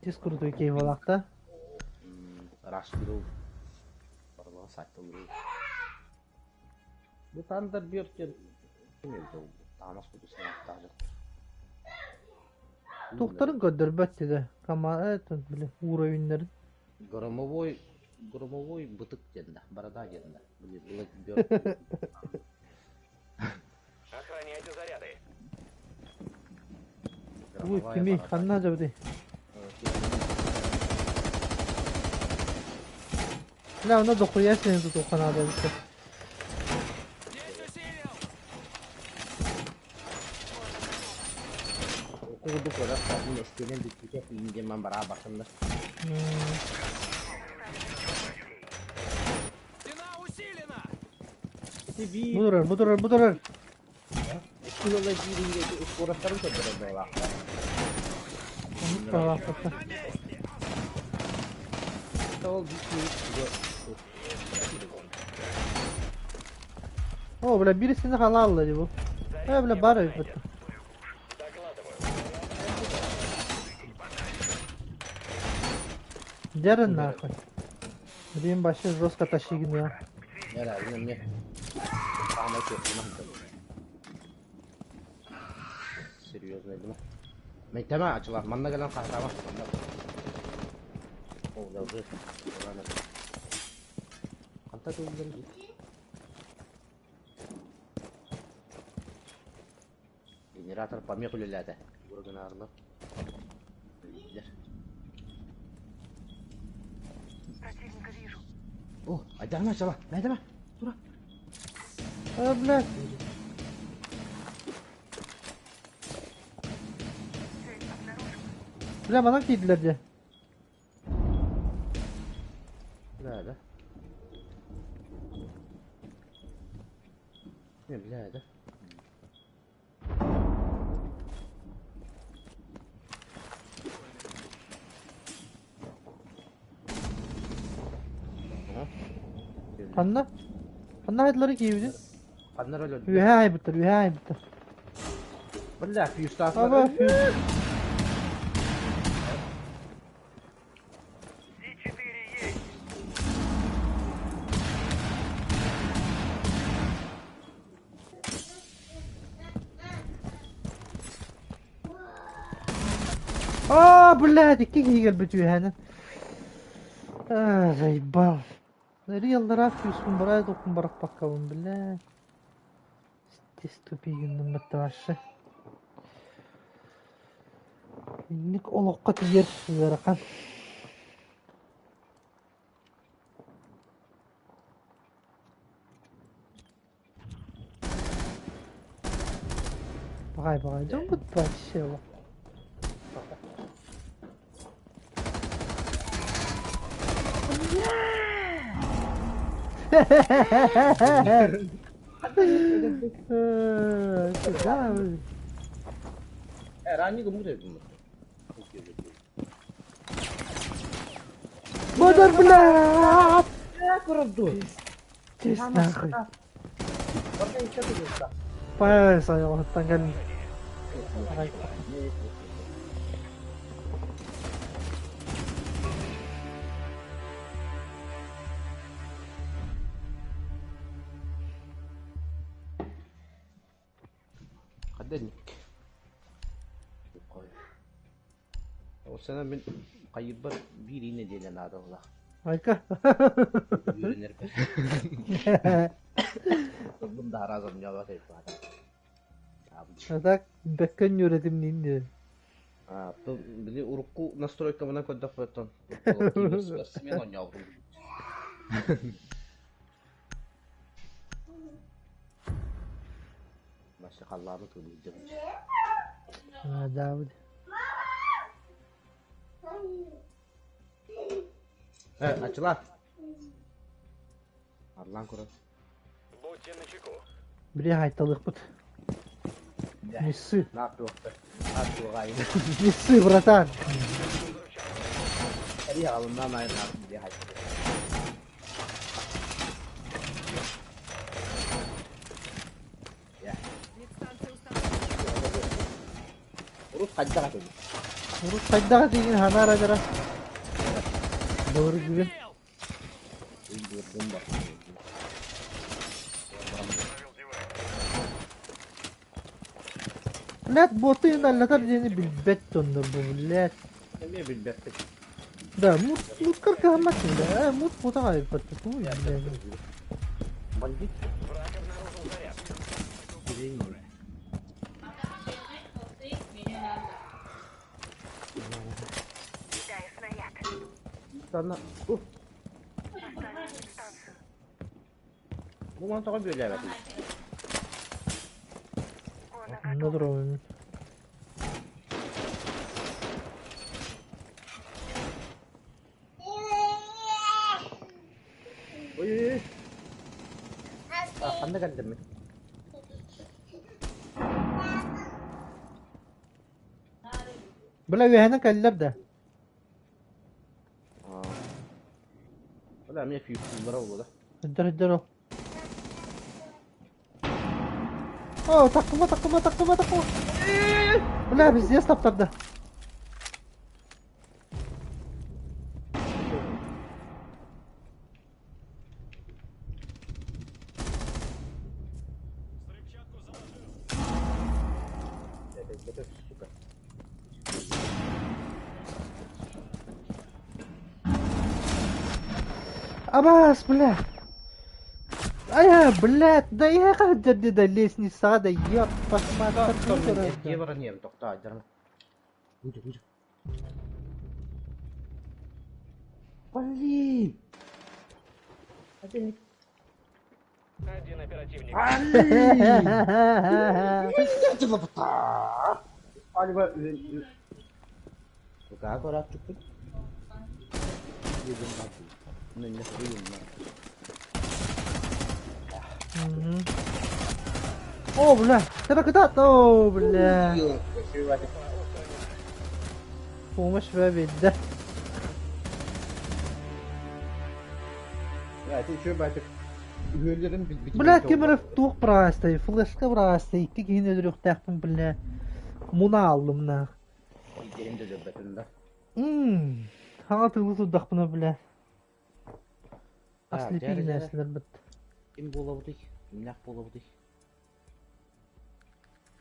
Тис крутой кей болақта. Рашкиров. Барлығы саттылыр. Бу тандар бертен ким өлді? Танас кудусuna аттаажак. Тухтарын көддөрбөт деди. Кама, это, бля, уровеньнерин. Громовой, громовой бытык диэн да, борода диэн да. Блин, Blackbird. Охраняйте заряды. Уй, Громовая кими, борода. ханна жабды. Бля, она дохуя сени тут уханада битте. Курдук ора сабын эстенен бүттүкэ индеман бара башында. Ити би Будурар, будурар, будурар. Кулала жиринге скоростарын көдөрө буола. Ол О, бля, бирисини халалла ди бу. Э, бля, бар бит. Дярын нахуй. Блин, вообще жестко тащигин я. Яра, не. Самый Серьезно, дим. Мен тема ачыла, манна келен кахрама. О, да уже. Канта туулдан Генератор помех үлеләді. Бурган арылып. Противника вижу. О, айдама чала, айдама. Тура. А, блядь. Цель обнаружена. Бля, манан кийдилер же. Да, да. Не, бля, да. Ханна? Ханна хайдылары кийбидин? Ханнар өлөдү. Үһэ айбыттар, үһэ айбыттар. Бля, фьюстаф. Аба, фью. С4 есть. А, блядь, икки киһи кэлбит үһээнэн. А, заебал. Риэллара фьюскун барай тохун барахпаккабын, бля. Здесь тупигинным баттавашы. Инник олоққа тиер ыарахан. Багай багай, дьон бут вообще олох. Да. Ранний гумут это. Модар, блядь! Көрөрдүү. Честь нахуй. Пай, оттан кэлин. Хадданик. Ол сана мин хайырбар биир нэдиэлэ наадаллаах. Айка. Үөрэнэрбэр. Тылбын да араас онньообот эбит. А так бэккэн үөрэтим диин. А, били урукку настройкабынан көрдөхпөттөн. Смен онньообутум. Маша халлааны тылыйдым. А, да, вот. Ачыла. Арлан көрөр. Будьте начеку. Били хайталыхпыт. Не ссы. Не ссы, братан. Урут хайдаҕа тиигин ханаара дара. Doğru gibi. Блядь, боты наллатар диэни билбэт дьоннор бу, блядь. Эмиэ билбэппит. Да, мут, муткар кыһаммат бля. Мут фото айбат. Туй, блядь. Бандит. Враг обнаружил заряд. Кидаю снаряд. Танна. Поставил дистанцию. Бу ман тоҕо бүөлээбэтин. Он на Онно готов. туруом. Ой ой ой. Ханна кэлдим. Бля, үөһэнэн кэллэр да. Бля, эмиэ фьюзлара буолла. Өддөр өддөр ол. О, тахтыма, тахтыма, тахтыма, тахтыма. Бля, везде таптарда. Это сука. Абас, бля. Ая, блядь, да я да лестница, да ёб, посмотри. Дьиэ баран иһэм тохтоо дьарма. Уйду, уйду. Блин! Один оперативник. О, бля, тебе куда? О, бля. Помощь да. Бля, кемеров туох браастай, флешка браастай, икки киһини өлөрүөхтээхпин, бля. Муна аллым на. Хаҥа тылы турдахпына, бля. Ослепительный бит. Ким буолабытый? Кимнээх буолабытый?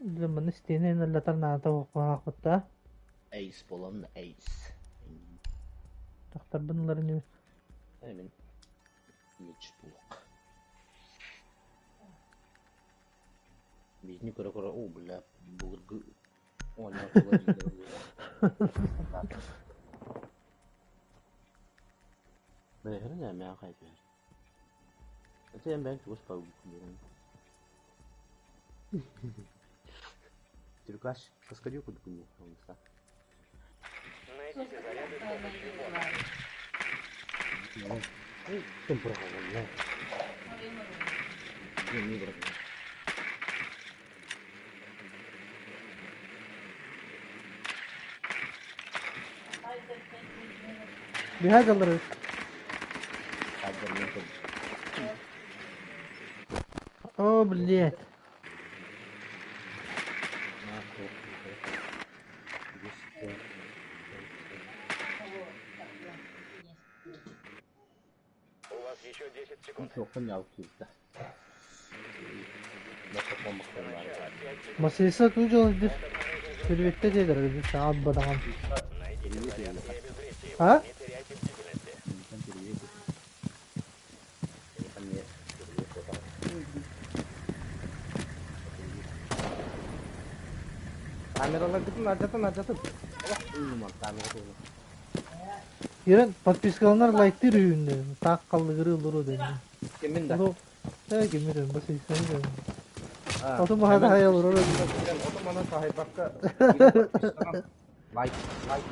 Бля, маны стене наллатар наата буоллаахпыт. Эйс буолан эйс. Тахтарбын ыларын Эмин. Меч буолук. Биһини көрө-көрө, о, бля, былыргы оонньоор Бэһэрин эмээн хайдыһар. Ити эм бэйэм чугас пагуккун. Түркаш, каскадю кудукун онса. Найдите заряды с помощью бота. Кем бұрағалла. Не бұрағалла. Биһа дьаллары. О, блядь. У вас еще 10 секунд. Масыйса туу дьол дир. Түрбүттэ диэлэр эбит аббадаҕан. Найдите заряд и обезвредьте его. А? Не теряйте бдительности. Камераларгытын алдьатан алдьатын. Олох уйуман камера туһунан. Ирен подпискаланар лайктыыр үһүннэ. Таах халлыгырыы олоруо дэннэ. Кимин да? Ону ээ кимир басыйсаны дэннэ. А, Оту маһа Эмэн хаайа олорор. Оту манан саһайбакка киирэн лайк лайк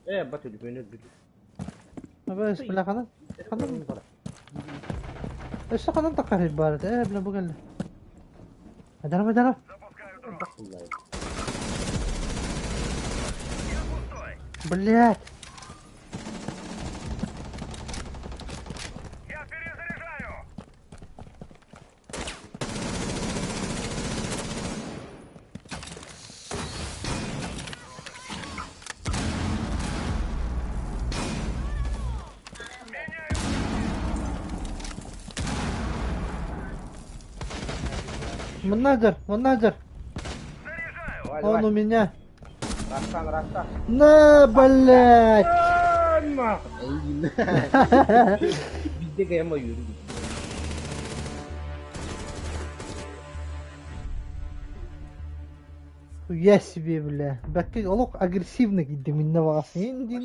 Э, бат өлбөнө бүт. Аба бile ханан ханан өссө ханан таххар баар этэ ээ бile бу кэллэ. Айдарам айдарам. Запускаю дрон. Я пустой. Блять. Я перезаряжаю. Маннадер, маннадер. Заряжаю. Он у меня. Растан, растан. На, блять. Bizde kıyama yürü. Я себе, бля. Бәкки олох агрессивно кидде минне бағасын дин.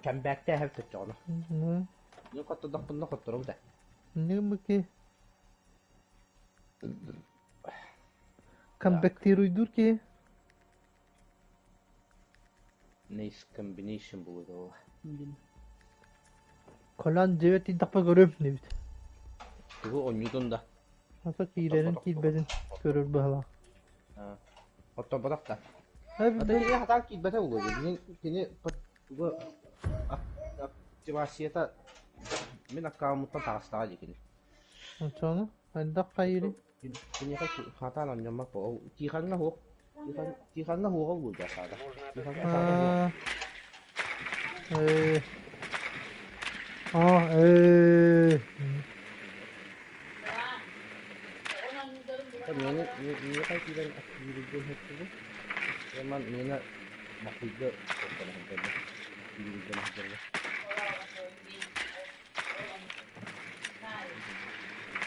Кәмбәкте хәп төттө оны. Не котты да котты да. Не мыки. Камбэктируйдур ки. Nice combination булды ол. Колан девет тапа көрөм дебит. Тугу ойнудун да. Ата киирерин киирбедин көрөр быһалаах. Оттон бодак да. Ата кини хатаан киирбэтэ буолуо. Кини кини тугу активацията мин аккаунтан таҕыстаҕа дии кини. Очону хайдах хайыри? Киниэхэ хатаан онньоммот буол. Тихаҥҥа суох. Тихаҥҥа суоҕа буолуо саада. Тихаҥҥа саада суох. Э. А, э. Миэнэ миэхэ киирэн активииргэ иһэттибин. Ман миэнэ махыйга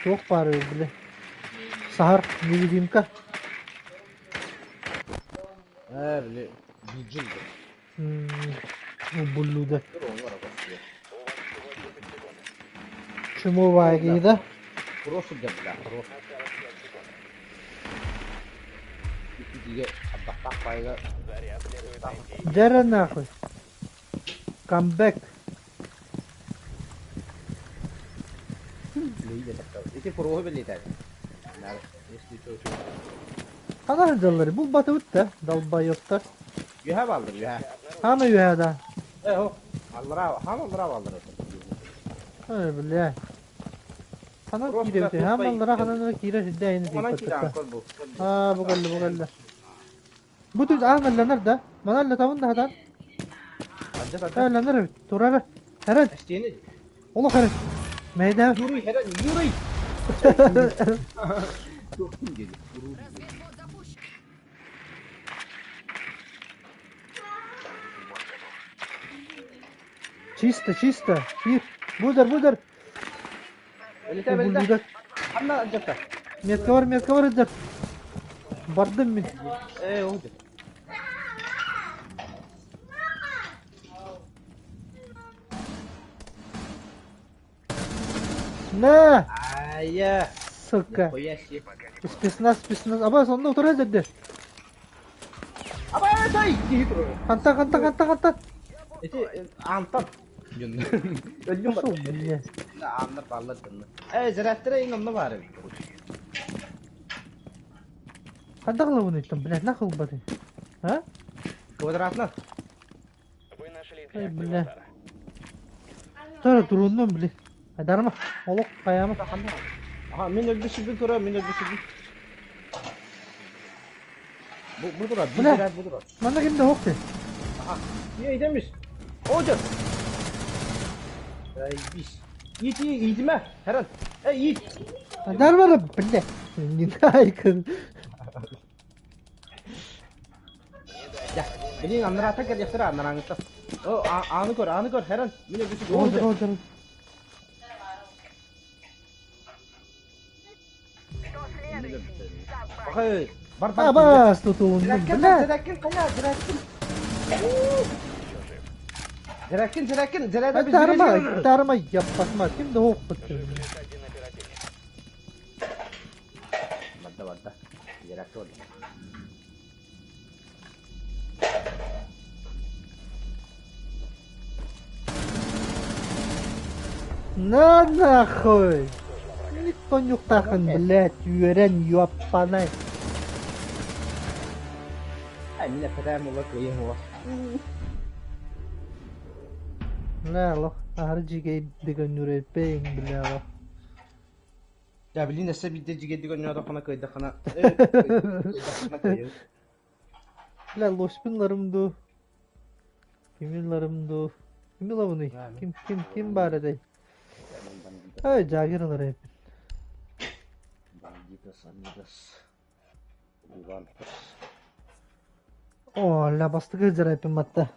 Туох баар били. Саһар невидимка. Ээ, били биджил. Буллуда. Dur onu var bak. Чумовая да? Просто да бля, просто. Итиге абдахтах пайга. Заряд следует найти. Дьэрэ нахуй. Камбэк. Лейде такта. Ити проһу билетер. Нар, если что. Хана сылдьаллар бу батыбыт да долбоебтар. Юха балдыр, юха. Хана үһэ да. Э, хо. Аллара, хам аллара балдыр. Ой, бля. Хана Просто киирэ хам тупой. аллара ханан киирэ сидде айны Онан киирэн тиийбэттэр. кол бу. Аа бу кэллэ бу кэллэ. Бу түс аамалланар да. Маналла табын да хатан. Адьа адьа. Аалланар эбит. Турара. Хэрэн. Эстиэни. Олох хэрэн. Мэйдэ. Юрий, хэрэн, Юрий. Туохтун диэри. Разведбот запущен. Чисто, чисто. Киир. Будар, будар. Билетэ, билетэ. Буллуда. Ханна адьата. Метка бар, метка бар эдэр. Бардым мин. Э, ол дьэ. На, Ая. сука. Нихуя себе. Спецназ, спецназ. Абас, онно утара эдэрдэр. Абай, тай, киһи турар. Хантан, хантан, хантан, хантан. Ити антан. Өллүм Пошел, бар. бля. Аннар баллар дынны. Э, зарядтара иң онно бар эбит. Хайдах лабын там, блядь, нахуй баты. А? Квадратна. Вы нашли Эй, бля. Τώρα туруннум били. Айдарма. Олох хайама. Аха, мин өлбүт көрө, мин өлбүт. Бу турар, Бля. бу турар. Манна ким да суох дии. Аха, ийдемис. Оджер. Эй, бис. Иит, иитимэ. Хэрэн. Эй, иит. Айдарма бля. Не дай-ка. Я, билин аннараата кэлиэхтэрэ аннарааңыттан. О, ааны көр, ааны көр, хэрэн. Мин өлбүт Оджер, оджер. Кто следующий? Собака. Бахай, бар бар. Абас тутуннум, Зираккин, бля. зираккин, кая, зираккин. Зираккин, зираккин, зираккин. Айдарма, айдарма, яппасма. Ким да суох бит. Жив лишь один оперативник. Барда, барда. Зираккин барда. На нахуй. Никто нюхтахан, блядь, үөрэн ёппанай. Ай, мин эппэтээм ула кыйын ула. Бля, лох, аһары дьиэгэй дыгын бля, лох. Я билин эссе бидде жигедди көрнөдөххүнэ кыйдаххына. Кыйдаххына кыйын. Бля, лоспинларым ду. Киминларым ду. Ким лабыный? Ким, ким, ким бар этэй? Ай, Джаггерлар эппин. Бандитос, амигос. Ивантос. О, ля, бастыгы жара эппин матта.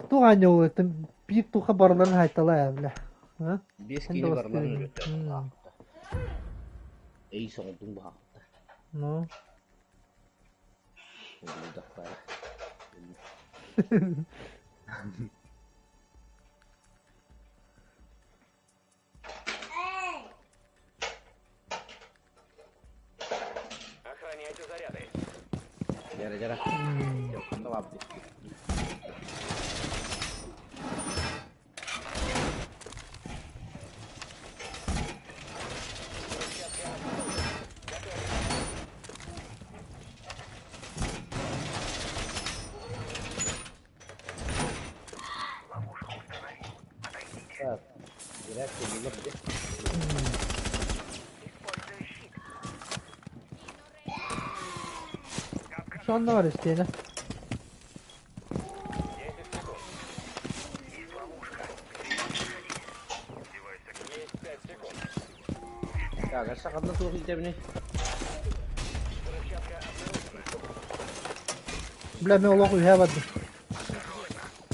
Туға не ол этим, биир туха барыларын хайтала, бля. А? Бес Эн кини да барыларын бастыгы. өлөттө. Эй, соңдун баахта. Ну. Улдахтара. Охраняйте заряды. Жара, жара. Ханна бабды. Так, зираккин ула бide. Использую щит. Сонно бар истиэнэ. 10 секунд. Есть ловушка. Девайс Есть 5 секунд. Так, эссе ханна туох итэбини. Взрывчатка обнаружена. Бля, мен олох үһэ бардым.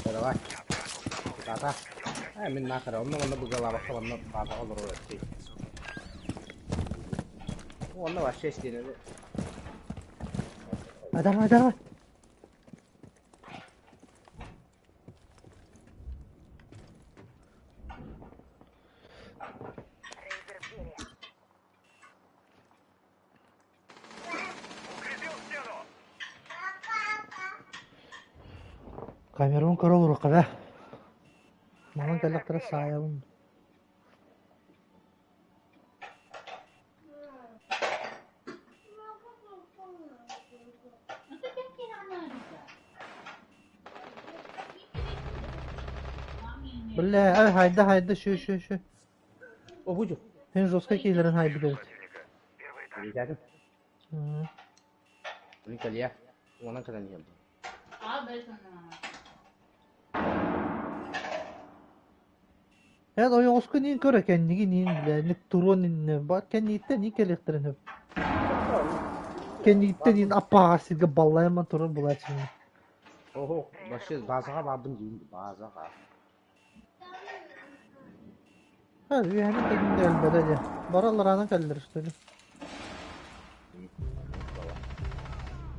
Давай. Тата. Ай, мин нахара, онно онно бугалаабакка онно баатаҕа олорор эти. Онно вообще истиэнэ. Айдарма, айдарма. Рейзер в деле. Укрепил стену! Камерун көрө олоруохха бэ. Манан кэллэхтэрэ саайабын. Бля, ай, хайда, хайда, şu, şu, şu. О, бу Сен жестко кийлерин хайды бит. Противника. Первый этаж. Илиитэтим. Мм. Мин кэлиэ. Онон кэлэн иһэлдим. Я ойоҕоско ниин көрө кэнниги ниин бля, ник туруон инне бар кэннииттэн ниин кэлиэхтэрин хөп. Кэннииттэн ниин аппаҕа сиргэ баллайаман турар булааччыны. Охо, вообще базаҕа баабын диин, базаҕа. Ha, үөһэни кэлин да өлбөтө дьэ. Бараллараанан кэллэр что ли?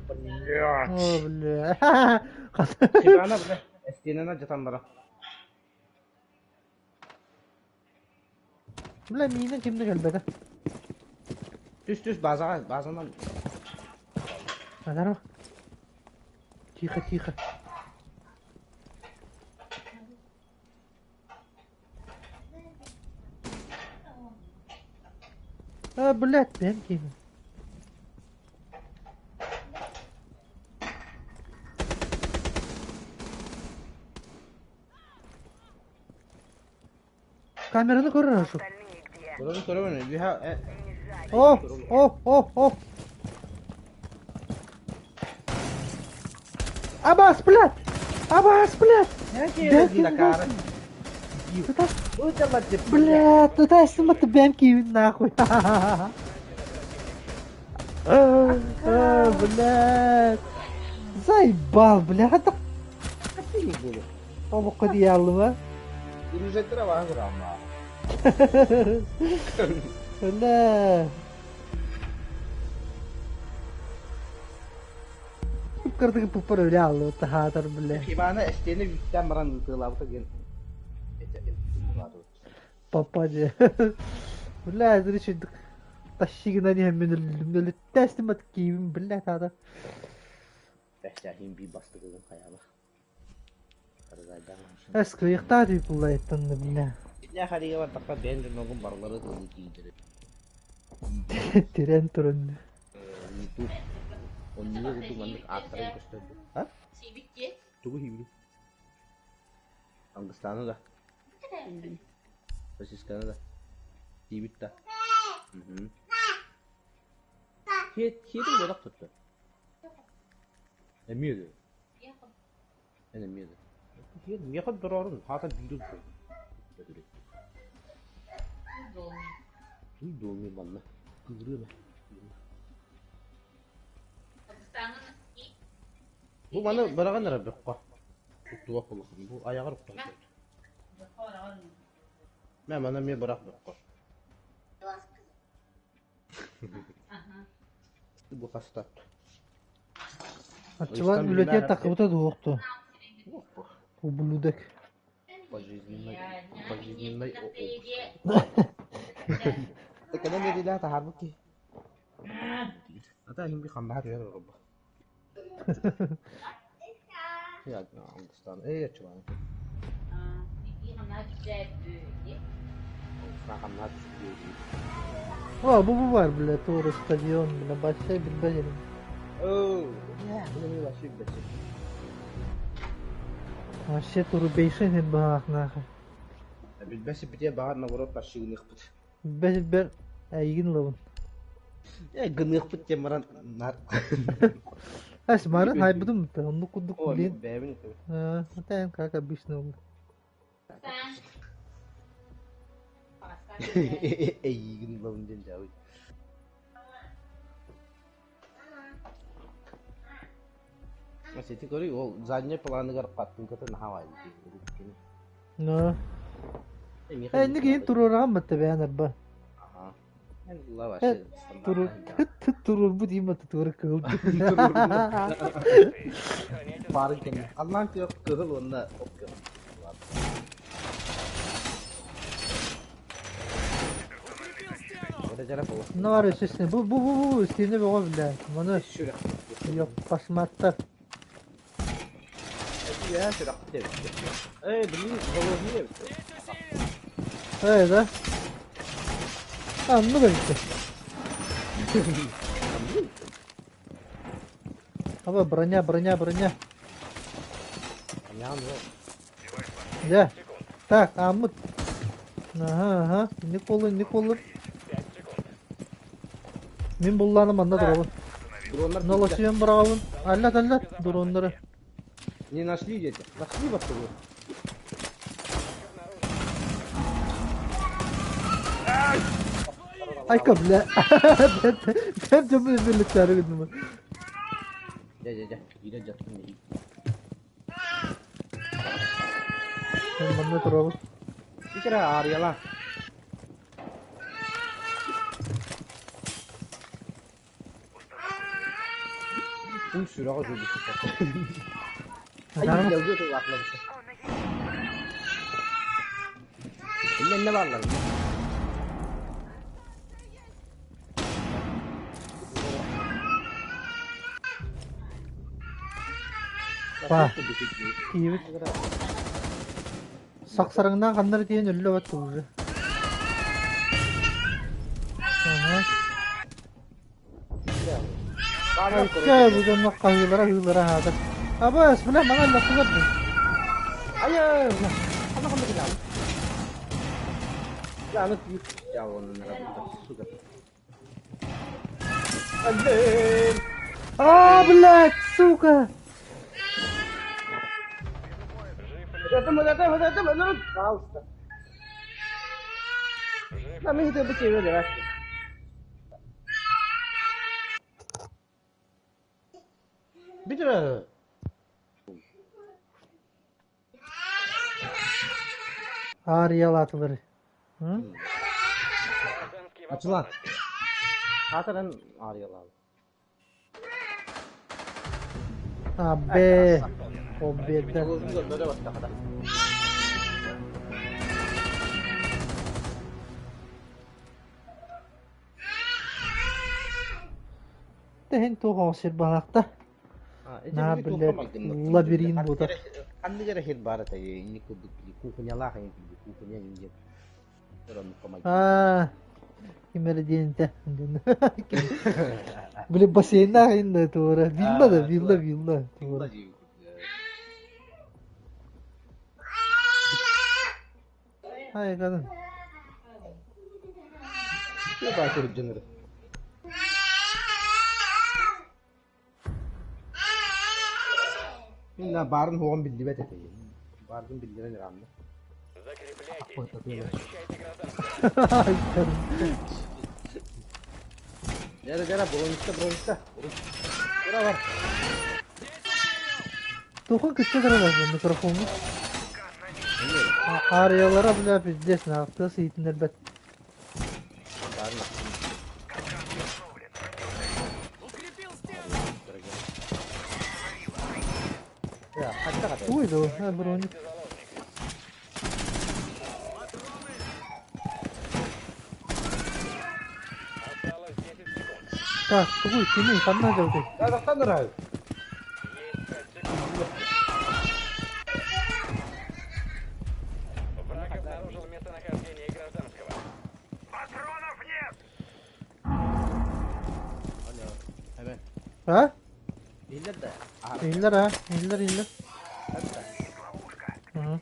Блядь. О, бля. Хибана, бля, стенана жатан бара. Бля, миинэн кимде кэлбэтэ. Түс түс базаҕа, базанан. Адарма. Тихо, тихо. А, блядь, бэм киим. Камераны көрөр ашу. Остальные где? Көрөбүн көрөбүн. Үһэ Не жаль. О, о, о, о. Абас, блядь! Абас, блядь! Дэки Бэм Блядь, ты дай снимать бэмки нахуй. Блядь. Заебал, блядь. Обукка диялыма. Бля. Кырдыгы пуппар өлө аллы таһаатар бля. Ивана эстиэни үүттээн баран ыытыалаабыта диэн Папа же. Бля, зриши тащигина не мен өлүттәстим киим бля тада. Бэхсээхин бии бастыгыгын хайаба. Эс кыйыктаа дип буллайттан бля. Итинэ харига бардахха бэйэн дьонноргун барылары тылы тиийдэр. Тирен турун. Ютуб. Оннуга курдук маннык ааттарын көстөрдү. А? Тугу хийбин? Ангыстааны да. Сосисканы да. Тиийбит да. Хиэтин буолах туттар. Эмиэ да. Эн эмиэ да. Хиэт миэхэ дороорун хаата биир Дуоми манна. Кыырыма. Бу маны быраҕан эрэ бөххө. Туттубат буоллаххына, бу айаҕар уктан сөп. Мэ маны эмиэ бырах бөххө. Бу хаста. Аччылан үлэтиэн таххыбыта дуохту. Ублюдок. Пожизненный, пожизненный Кэлэн биэриилээх таһаарбыт киһи. Ата иһин би хамнаһа түһэр олорбо. Эй, аччылаан. Хамнаһа түспүт. О, бу бу бар, бля, тура стадион, бля, большой билбэт Оо, бу вообще билбэт. Вообще турубейшин хин баах нахуй. Билбэс битэ баар наоборот тащыгыныахпыт. Билбэт бер эйигин лабын. Э, гыныахпыт диэн баран нар. Эс марын хайбытым да, оннук курдук О, блин. бэйэбин Это как обычно. Эйигин лабын диэн дьаабый. Сити көрүй, ол задний планыгар хаттыҥката наһаа Но. Э, инник туруораҕан батта бэйэн арба. Турур турурбут им батта тура кыыл. Барын кэннэ. Аллаан күөх кыһыл уонна от күөх. Ну, ары сесне. Бу бу бу бу стене бого бля. Маны yok басматтар. Эй, блин, головне. Эй, да? А, ну бөлүктэ. Аба броня, броня, броня. Да. Так, аммыт. Ага, ага. Не колы, не колы. Мин булланым манна турабын. Нолосуйан быраҕабын. Аллат, аллат дроннары. Не нашли дети. Нашли вот его. Айка, бля. Бэм дьоммун биллиттээри гынным. Дьэ, дьэ, дьэ. Киирэ дьаттым. Мен манна турабын. Икера аарыйала. Уй сүрэҕэ дьулуспут. Дарма. Иннэ бааллар. Па. Киибит. Сахсарыңнан ханнар тиийэн өллө бат уже. Ага. Чэ, бу дьонно хаһыылара хаһыылара хаатар. Абас, бля, маған лаппылар бу. Айа, ханна ханна кэлэҕин? Аны сука. Блин! А, блядь, сука! Вот это, ну, пожалуйста. Да, мы это бы давай. Бүтүрэ. Аарыйалаатылар. М? Гражданский в Ачылан. опасности. Хатырын аарыйалаабыт. А, Б. Победа. Көрө баттахата. Тэһин туох оҕус балахта. На, блядь, лабиринт буолар. Ханнык эрэ сир баар этэ, инник курдук кухнялаах эҥин курдук, кухня эҥин диэн. Оннукка майгынныыр. А, ким эрэ диэнтэ. Били бассейннаах инна туора. Вилла да, вилла, вилла. Туора. Ай, кадын. Не баар сылдьыныр. Мин баарын хуоҕун биллибэт этэ. Баарын биллэрэн ыраамна. Закрепляйтесь и защищайте гражданских. Ай, кадын. Дьэрэ, дьэрэ, броньта, броньта. Ура бар. Туха кытта дыралар микрофону. Аарыйалара, бля, пиздец, наахта сиитиннэрбэт. Баарын Я, хатта хата. Ой, да, а, броник. Осталось 10 секунд. Так, тугуй, кимий, ханна дьалты. Да, тахтан ырай. Есть 5 секунд. Враг обнаружил местонахождение гражданского. Патронов нет! Hemen. А? Биллэр да. Иллер, а? Иллер, иллер. Ага.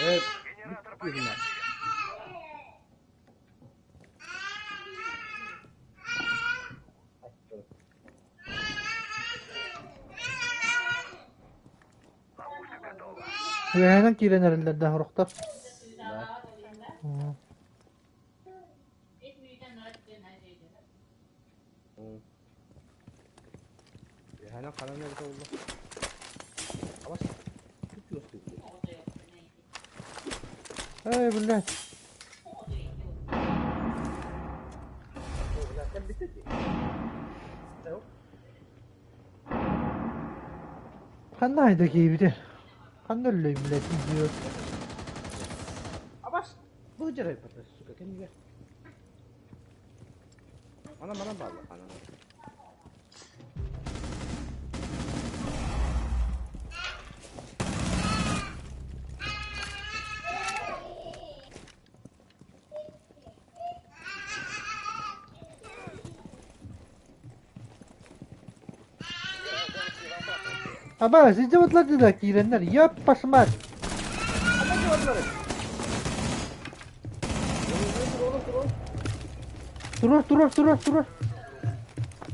Evet. Генератор Биллэр. Ловушка готова. Үөһэнэн киирэн эрэллэр да орохтор. Hemen kalan nerede oldu? Ama çok yoktu. Эй, блядь. Ханна айда киибите? Ханна өллөй, блядь, идиот. Абас, bu жарай сука, кемге? Ана мана баалла, ана. Гражданский в опасности. Аба, сидят да киирэннэр, ёп пошмать. Турар, турар, турар, турар.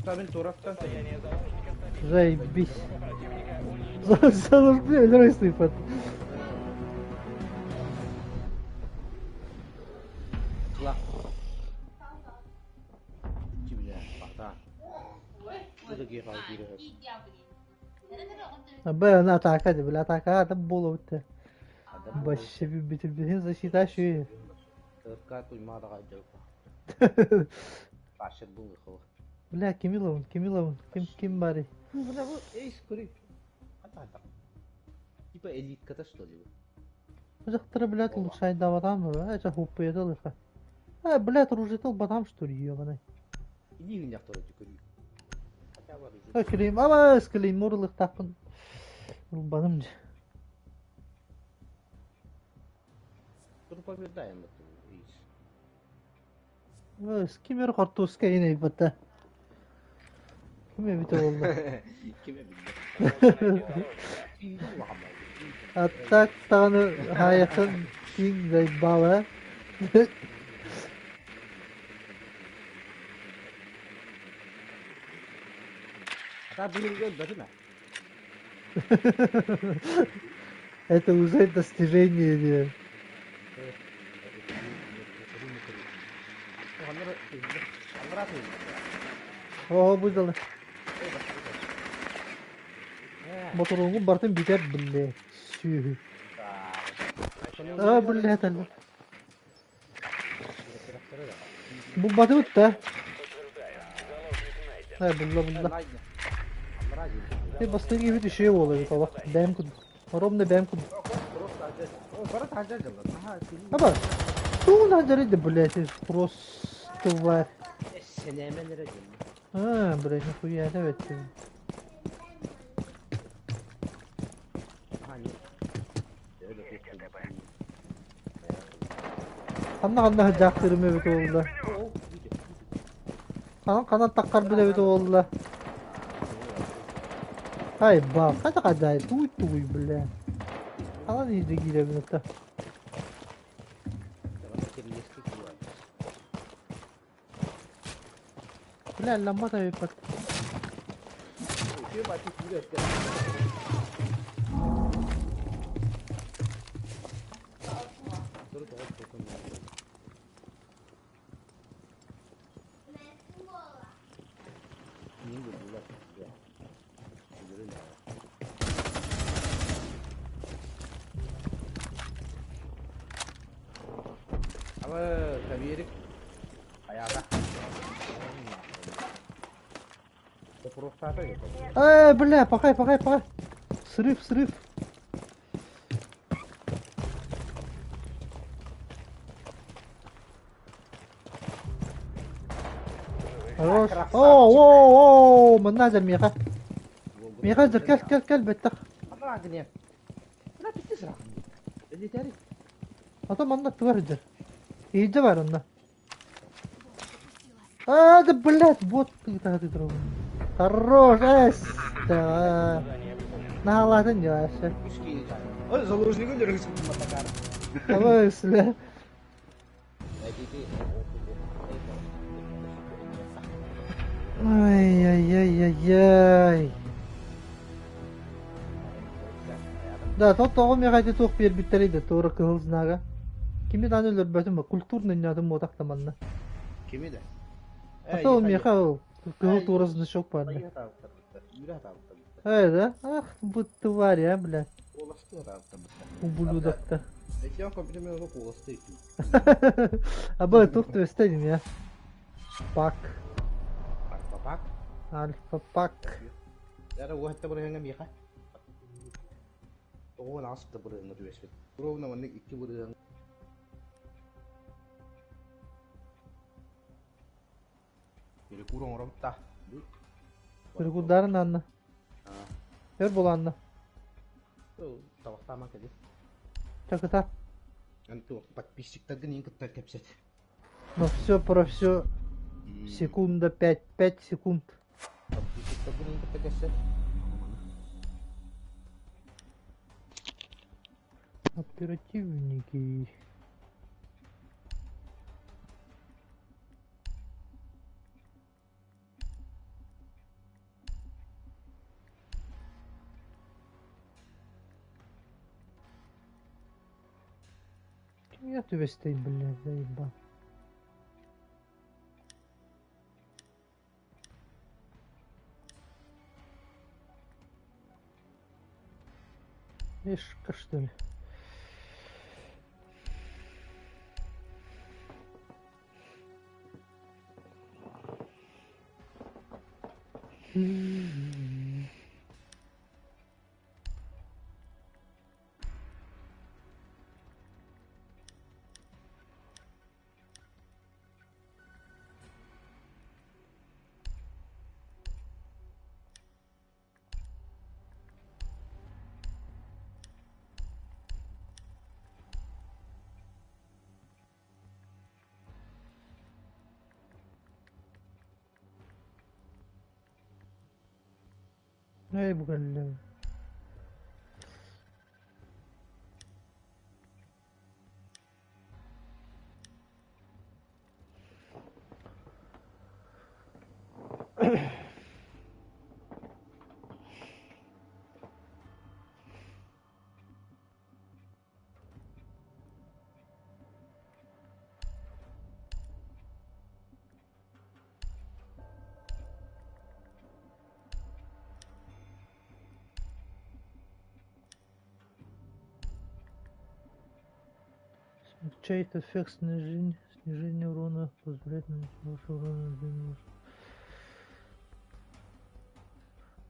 Табин турафтан. Состояние заложника стабильно. Заебись. Противника уничтожена. Заложник өлөр сыйпат. Ла. Кибиле, бата. Bu da geri geri. Аба, она атака, бля, атака, там было вот. Вообще бит защита ши. Кырка туймада кайдыр. Башыр бу хо. Бля, ким иловын, ким иловын, ким ким бари. Бля, бу эйс көрүп. Ата. Типа элитката что ли? Завтра, блядь, лучше даватам, это хупы это лыха. А, блядь, ружитал батам, что ли, ёбаный. Иди гүн жактар көрүп. Хотя бы А, клейм, аба, с клейморлых тапын. Рубаным. Тур побеждаем эту эйс. Ким эрэ хортуоска иһин ыйбата. Ким эбитэ буолла? Ким эбиллэр? Тииҥ улахан буолла. А так даҕаны хаайаххын тииҥ заебала. Ата быһыыга өлбөтүм ээ. Это уже достижение диэн. Оо, бу дьылы. Моторуоҥҥун барытын бүтэр биллэ сүөһү. Аа, биллэ этэллэр. Булбатыбыт да. Э, булла булла. Э, бастыҥ киһибит үчүгэй буолар эбит олох. Бэйэм курдук. Ровно бэйэм курдук. Аба, тугун хадьарый да, блядь, просто тварь. А, блядь, нихуя это ведь. Ханна-ханна сылдьаахтыырым эбит буолла. Ханан ханан таххарбыт эбит буолла. Ай ба, хата хадай, туй туй, бля. Ханан иһирдьэ киирэбин это. Бля, ламмат эбиппит. Кабирик Хайаата? Э, бля, пахай, пахай, пахай. Срыв, срыв. Хорош. О, о, о, манна миэхэ. Миэхэ кэл, кэл, кэл, бэттэх. А то манна тугар сылдьар. Иһирдьэ баар онно. А, да блядь, вот ты ты трогай. Хорош, эс, да. Наһаалаатын дьэ Заложник өлөрөҥ Давай, сля. Ай-яй-яй-яй-яй. Да, тот тоҕо миэхэ ити туох биэрбиттэрий да, туора кыһыл знага. Кими даҕаны өлөрбөтүм, культурный ньаатын буотах да манна. Кими да? А то миэхэ ол кыһыл туора значок баар да. Эй, да? Ах, бу тварь, а, бля. Ублюдок-то. Аба, туох түбэстэ я. Пак. Пак. Альфа пак. Яра уһатта бырыһыҥа миэхэ. Тоҕуон аҕыс да бырыһыҥа түбэспит. Ровно маннык икки бырыһыҥ. Перекур оҥоробут та. Перекурдарын анна. Өр буланна. Табахтааман кэлин. Чакыта. Антон, подписчиктаргын иин кытта кэпсэт. Но все про все секунда 5, 5 секунд. Подписчиктаргын иин кытта кэпсэт. Оперативники. Я түбэстэй, блядь, заебал. Мишка, что ли? М. Эй, бу кэллэ. Смягчает эффект снижения урона, позволяет нанести больше урона на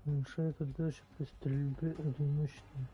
Уменьшает отдачу при стрельбе одиночной.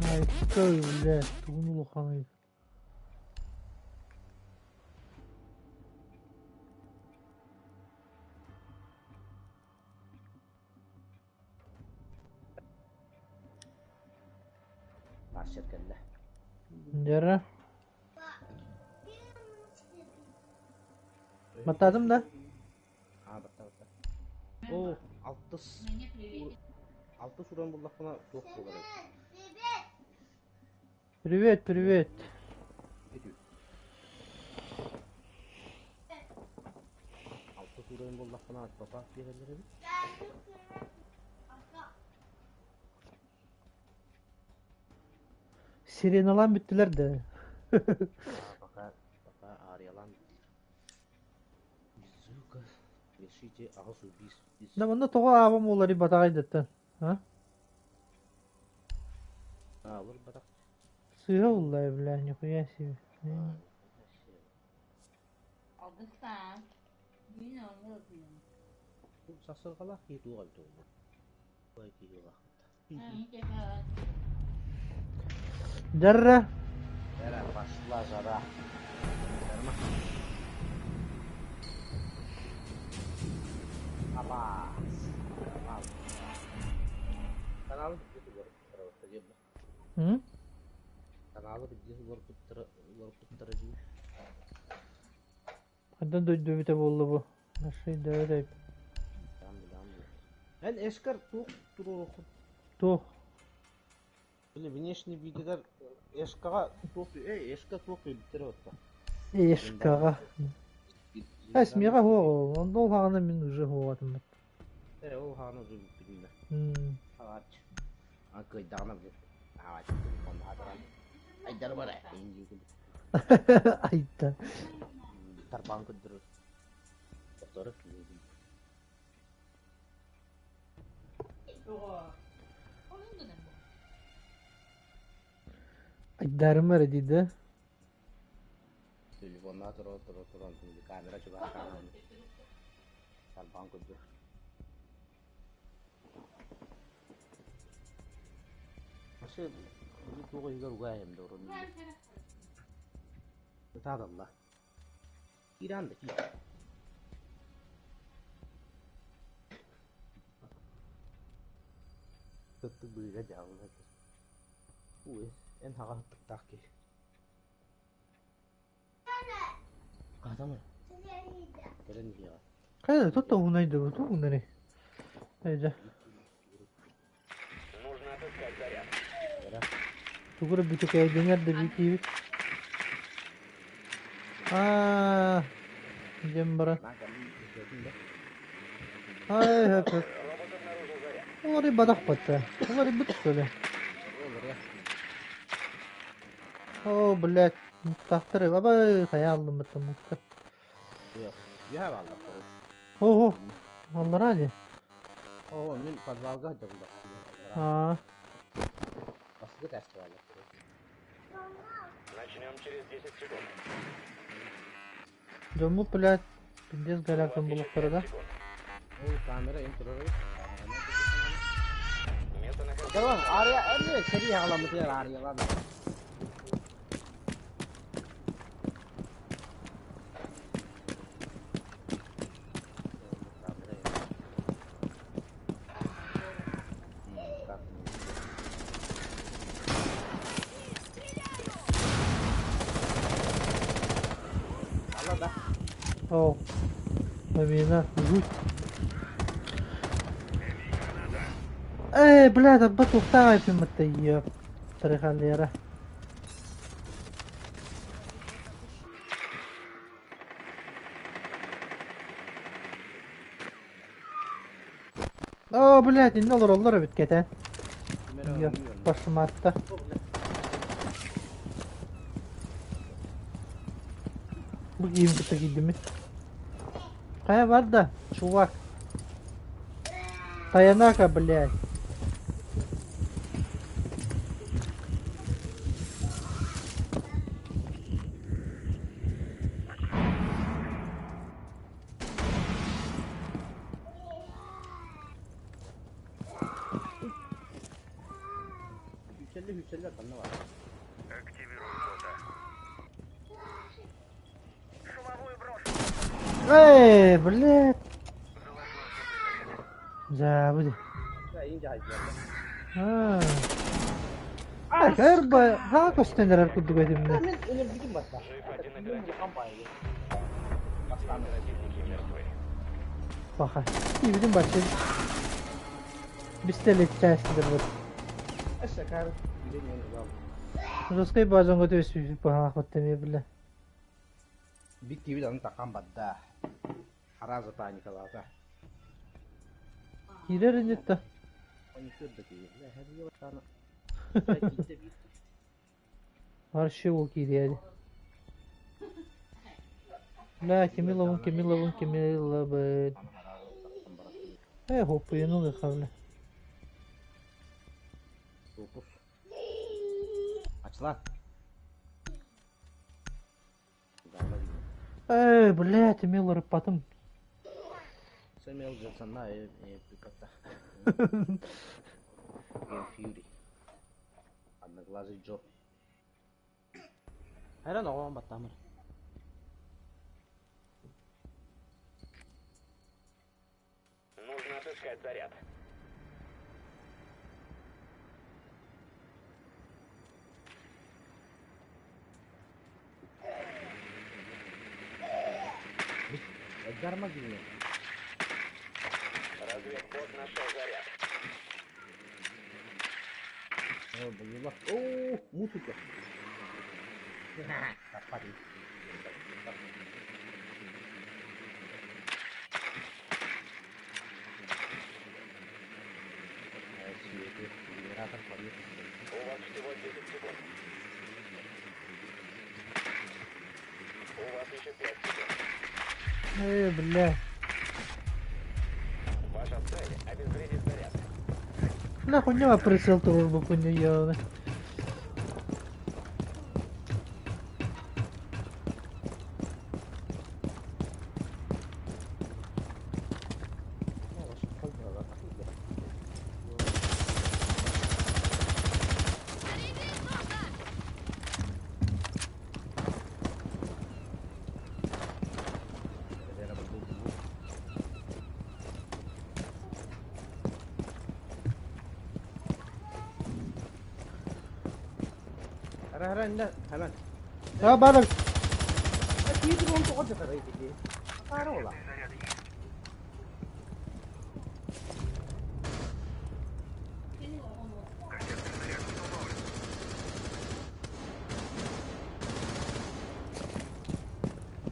Айка, блядь, тугун улаханый. Мастер кэллэ. Дьара. Баттаатым да? Аа, батта, батта. О, алтыс. Алтыс уран буллахпына туох буолар эбит. Привет, привет. Бүтүү. Алтыс уран буллахпына папа биэрэллэр эбит. Сиреналаан бүттүлэр да. Аа, пока, пока аарыйалаан Беззвука. Решите аҕыс убийств из Да манна тоҕо аабам уларыйбатаҕай даттан. А? Аа, уларыйбатах. Сыыһа уллай, бля, нихуя себе. Аа, Алгыстаан, мин ону ылыам. Сахсырҕалаах киһи туох эбитэ буолла? Бай киһи улаахпыт. Дьарра. Эра, пошла жара. Дарма. Абаас. Каналы билдьи уларыппыттара диэн М? Каналы билдьи уларыппыттара уларыппыттара дии. Хантан дойду эбитэ буолла бу? Нашей да Эн эшкар туох туруоруххун? Туох? Били внешний видигэр эшкаҕа туох эй эшка туох биэрбиттэрэ отто. Эшкаҕа. Э, смеха суох ол. Ол хаҕана мин уже суоҕатым. Э, ол хаҕана уже бүппүтүн М. Аҕач. А кыайдаҕына билэр. Аҕач телефон аатыран. Айдары бар ээ. Айда. Тарбаан көрдөрөр. Доктору. Айдаарыма эрэ дии да. Телефоннаах тура тура туран камера чугас хаалан салбаан курдук. Вообще, туох иһигэр угаайым да урун Ытаадалла. Киирэн да киир. Сыттык быыга дьаалла. Уй, эн хаҕа сыттыктаах киһи. Хатамы. Кэлэн иһиэҕэ. Хайа, тут уһунайдыбыт, уһуннары. Эдэ. Нужно отыскать заряд. Тугура бүтүкэйдэнэр да битиибит. Аа, дем бара. Ай, хөп хөп. Робот обнаружил заряд. Олары бадах батта. Олары быт что ли? О, блядь. Тахтары, баба, хайа алдым быттым мукта. О, аллара дии. Оо, мин подвалга сылдьабын. Аа. Бастакы этээскэ бааллар. Начнем через 10 секунд. Дьоммут, блядь, пиздец У вас горякын еще булуктара 5 да. секунд. Ол камера им турар. Местонахождение. Tamam, araya emmi seri yakalamızı araya lan. Allah da. О, Амина, жуть. Эй, блядь, арба туохтааҕай пиммытта ёп. Тарихаллера. О, блядь, инне олороллор эбит кэтэн. Ёп, башымаатта. Бу киһим кытта киирдиммит. Хайа бар да, чувак. Таянака, блядь. Hüselli hüselli kanna var. Активируй бота. Шумовую брошу. Эй, блядь. За, будет. Ya ince haydi. Аа. Хайр хаа көстөн эрэр курдук этимнэ. Мен önemli başta. Жив один оперативник. Бастан. Оперативники мертвы. Баха. Киирдим бачча. Бистэлэччээстилэр бут. Эссе кар. Билен Жесткай баазаҥҥа түбэспиппит быһалаах эмиэ бile. Бит киви аны такан бадда. Хараза паникалата. Киирэр инитта. Паникыр да киви. La her yıl Аршы ол киириэди. Бля, Кемиловын, Кемиловын, Кемиловын. Э, хоппуйуну ыхавля. Dokuz. Aç lan. Э, блядь, эмиэ уларыппатым. Samuel Jackson на пиката. Fury. Одноглазый Джо. Хайран оҕом баттамыр. Нужно отыскать заряд. Эдгар Магин. Разведбот нашел заряд. О, боюлах. О, музыка. Таппады. Генератор полет. У вас всего 10 секунд. У вас еще 5 секунд. Э, бля. Ваша цель — обезвредить заряд. Бля, хуйня прицел турбо хуйня. Ara ara инne hemen. Ha бар. Киһи он тоҕо дьатарай ити. Акаары ола.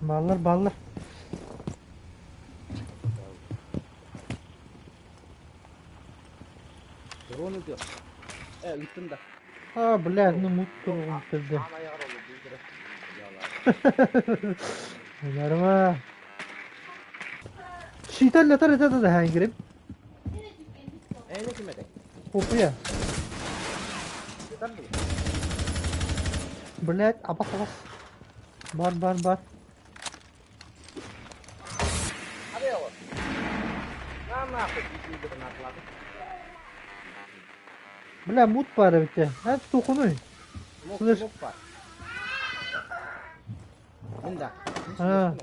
Баллар, баллар. Дрон ыытыах. Э, ыыттым да. А, блядь, ну мут туругун түрдэ. Аан айаҕар олордуу көрө. Норма. Шиталлатар это да хангрим. Эйне ким этэй? Купуя. Сытар дуу? Блядь, абас абас. Бар, бар, бар. Арай оҕо. На нахуй дии гранаталаатым. Бля, мут баар эбит ээ. Эн тухунуй. Смок, Слышь. смок баар. Мин да. А.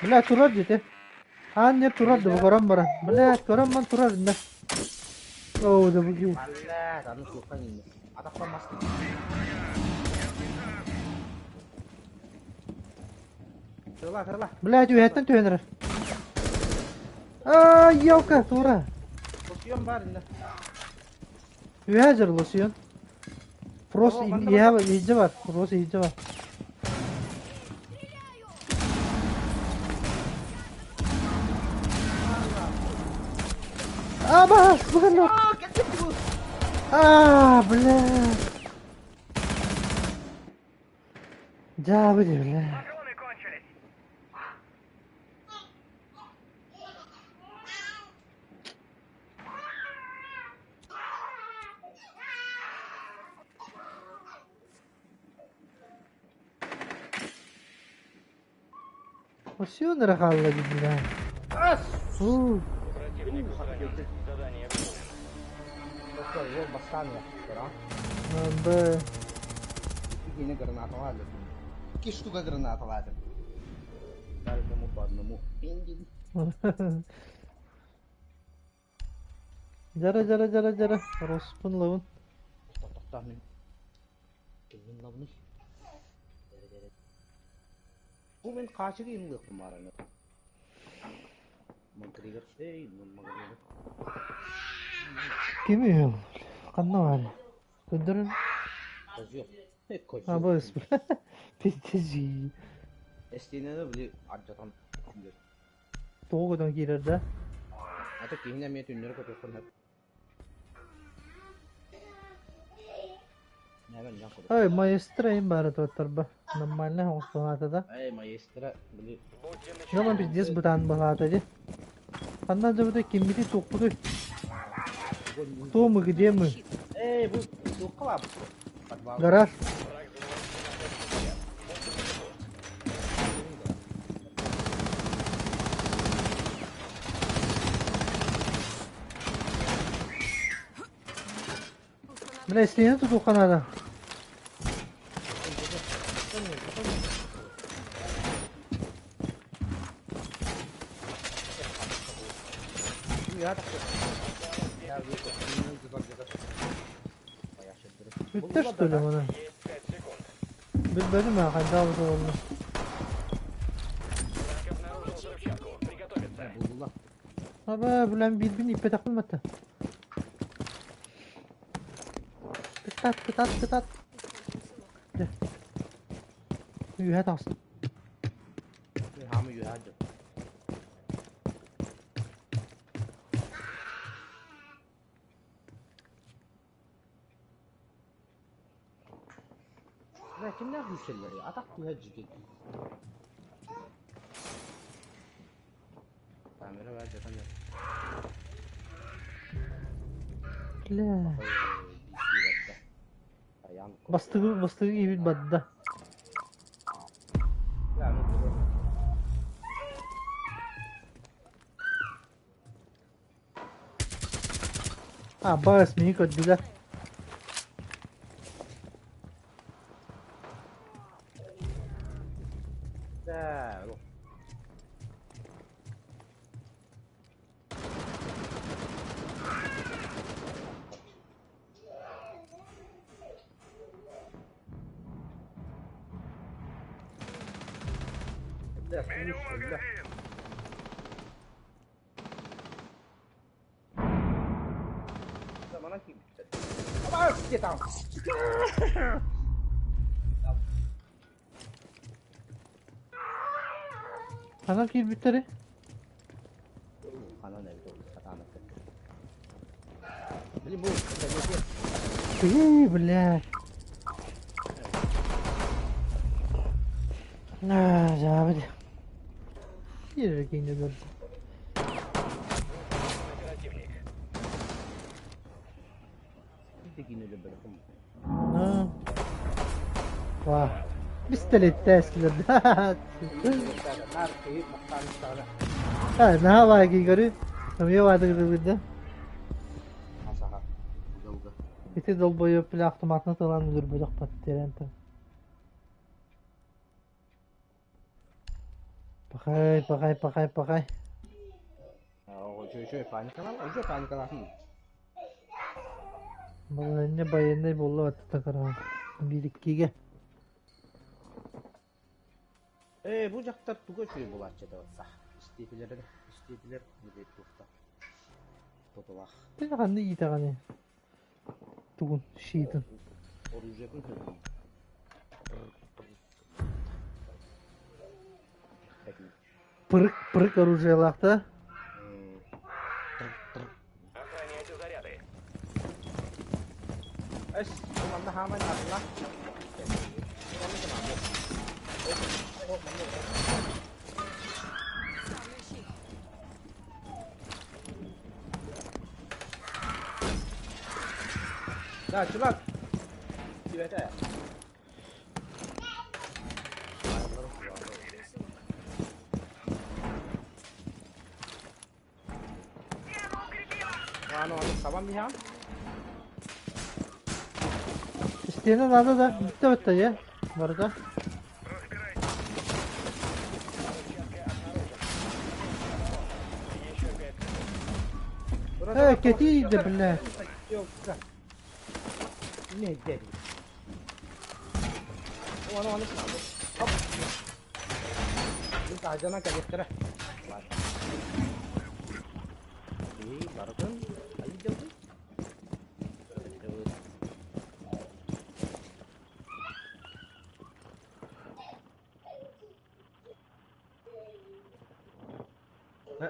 Бля, турар дии Аан не турар да көрөн баран. Блядь, көрөн ман турар да. Оо, да бу Блядь, аны суохха иҥнэ. Атахпар мас Тырла, тырла. Блядь, үһэттэн түһэн эрэр. Аа, елка, тура. Лосьон баар иннэ. Үһэ дьэр лосьон. Фрост О, манна иһэ иһдьэ бар. Фрост иһдьэ бар. А, бас, быгын. Аа, кэлбит бу. А, блядь. Дьаабы дии, бля. Патроны кончились. Лосьон эрэ хаалла дии, бля. Ас! Уу. Противник устранен. Задание выполнено. Doktor, ол бастаан яхтара. Б. Икки гранаталаады. Икки штука гранаталаады. Каждому по одному. Пиндин. Жара, жара, жара, жара. Роспун лабын. Тоқтаа мин. Кимин лабыный? Бу мин хаачыгы инлыахпын баараны. Макгрегор. Эй, Макгрегор. Кими Ханна бар? Көндөрөн. Козел. Эй, козел. А, быс. Пиздези. Эстиэнэ били ардьатан күлэр. Тоҕо көтөн киирэр да? Ата киһини эмиэ түннэри көтүөххүн сөп. Ой, маэстро им баара туоттарба. Нормально оҥостуонаата да. Эй, маэстро, били Будьте Дьоно начеку. пиздец бытаан баһаата дии. Ханна дьабыта киммити туохпутуй? Кто мы, где мы? Эй, бу туохха баабыт? Подвал. Гараж. Враг занимает находится заряд. Будьте начеку. Бля, истиэнэ тутуохха наада. Бүттэ что ли маны? Есть 5 секунд. Билбэтим ээ, хайдах эбитэ буолла. Враг обнаружил взрывчатку. Приготовиться. Булла. Аба, билэн биирбин ииппэтэхпин батта. Кытаат, кытаат, кытаат. Дьэ. Үөһэ таҕыстым. Хаамы үөһэ дьон. Бля, кимнээх күүсэллэрий? Атах түһэ дьигит. Камера бар жатан Бля. Бля. Бастыгы, бастыгы киһибит барда. А, бас, мини көрдүлэр. Да, Бля, Меню слушай, бля. магазин! Манан киирбиттэр. Абаа, где там? Ханан киирбиттэрий? Ханан эбит ол сатаан эппэккэ. Били бу Ии, блядь. Аа, дьаабы дии. Биир эрэ киинэ көрдүм. Оперативник. Биир киинэ өлөрбөтөхүм. Аа. Ваа. Бистэлэттээстилэр. Наар киһи махтаан истэҕинэ. Аа, наһаа баай киһи көрүү. Эмиэ баатыгырбыт да. Асаха. Уга-уга. Ити долбойуоп бile автоматына тылан өлөрбөтөх баттыыран Пахай, пахай, пахай, пахай. Үчүгэй үчүгэй паникалаан, үчүгэй паникалаатын. Балаһыанньа байыаннай буолла баттата кыраҕа. Биир иккигэ. Ээ, бу дьахтар туга үчүгэй буолааччы да сах. Истиэтилэр эрэ, истиэтилэр, билбэт туохта. Тотулаах. Ти ханна иитэҕиний? Тугун, щитин. Оружиетын көрдүм. Пырык, пырык оружиелаах да? Охраняйте заряды. Эс, манна хаамай наадалаах. Да, чувак. Тибэтэ. Аны аны сабан биһаан. Истиэнэ наада да, бүттэ бүттэ дьэ, барыта. Еще 5 секунд. Э, кэтии да, блядь. Не, дядя. Аны аны Хоп. Бу таһдьанан кэлиэхтэрэ. Ии, барытын айдылды.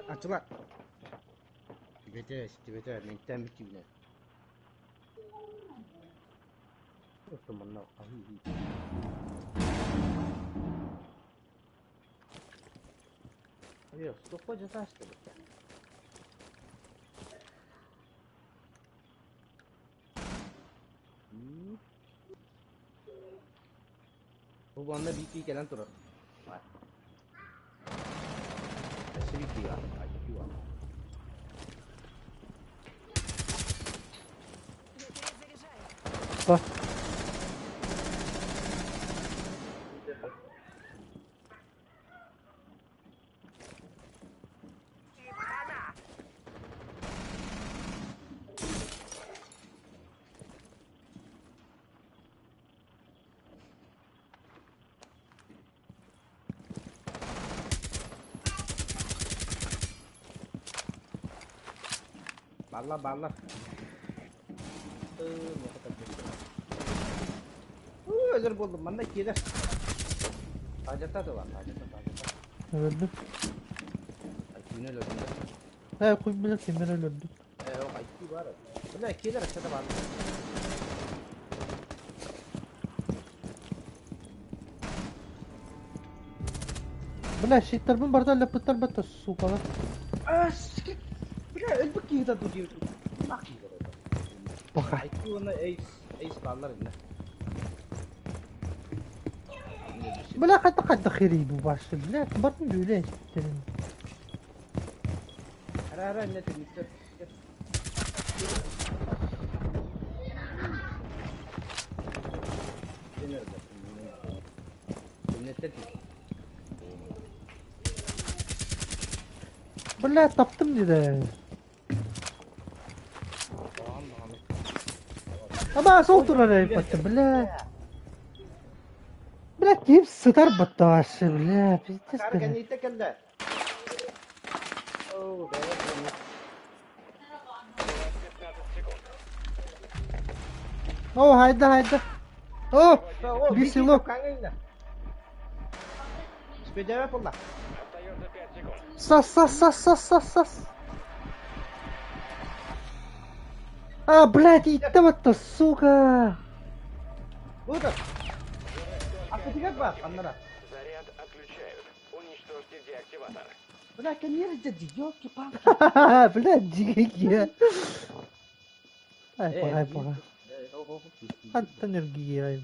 Ачыла. Тибете, тибете, менттен бүтүүнэ. Манна Io sto qua già tasto perché. Бу манна биир кэлэн турар. Өссө биир бар. IQ бар. Я перезаряжаю. Ба. Им хана! Балла балла. Өлөр буоллум, манна киирэр. Таажата да бар, таажата, таажата. Өлөрдүм. IQ-ны өлөрдүм. Э, куй билэр кимнэр өлөрдүм. Э, ол IQ бар. Бля, киирэр өссө да бар. Бля, щиттарбын барыта өлөппүттэр бата, сукалар. Бля, өлбүт киһи да диир. Мах киһи да. Пахай. IQ уонна Ace, Ace бааллар иннэ. Бля, хайдах хайдах херий бу башы, бля, бартын дүүлэ щиттерин. Ара ара иннэ түннүктэр. Түннүктэр. Бля, таптым диде. Аба, сол турар эбит, бля. Бля, киһим сытар баттаҕашы, бля, пиздец, Акаары бля. кэнниттэн кэллэ. Оо, бэйэ кэнни. 15 секунд. О, хайда, хайда. О, О, веселок. Каңыңда. Спедеве буолла. Остается 5 секунд. Сас, сас, сас, сас, сас, сас. А, блядь, иттэ батта, сука. Буду. Аппетигер бар, аннара. Заряд отключают. Уничтожьте деактиватор. Бля, кэнниэр дьэ, ёлки-палки. Блядь, дьигэ. Ай, пора, пора. Хантан эргийиэҕэй.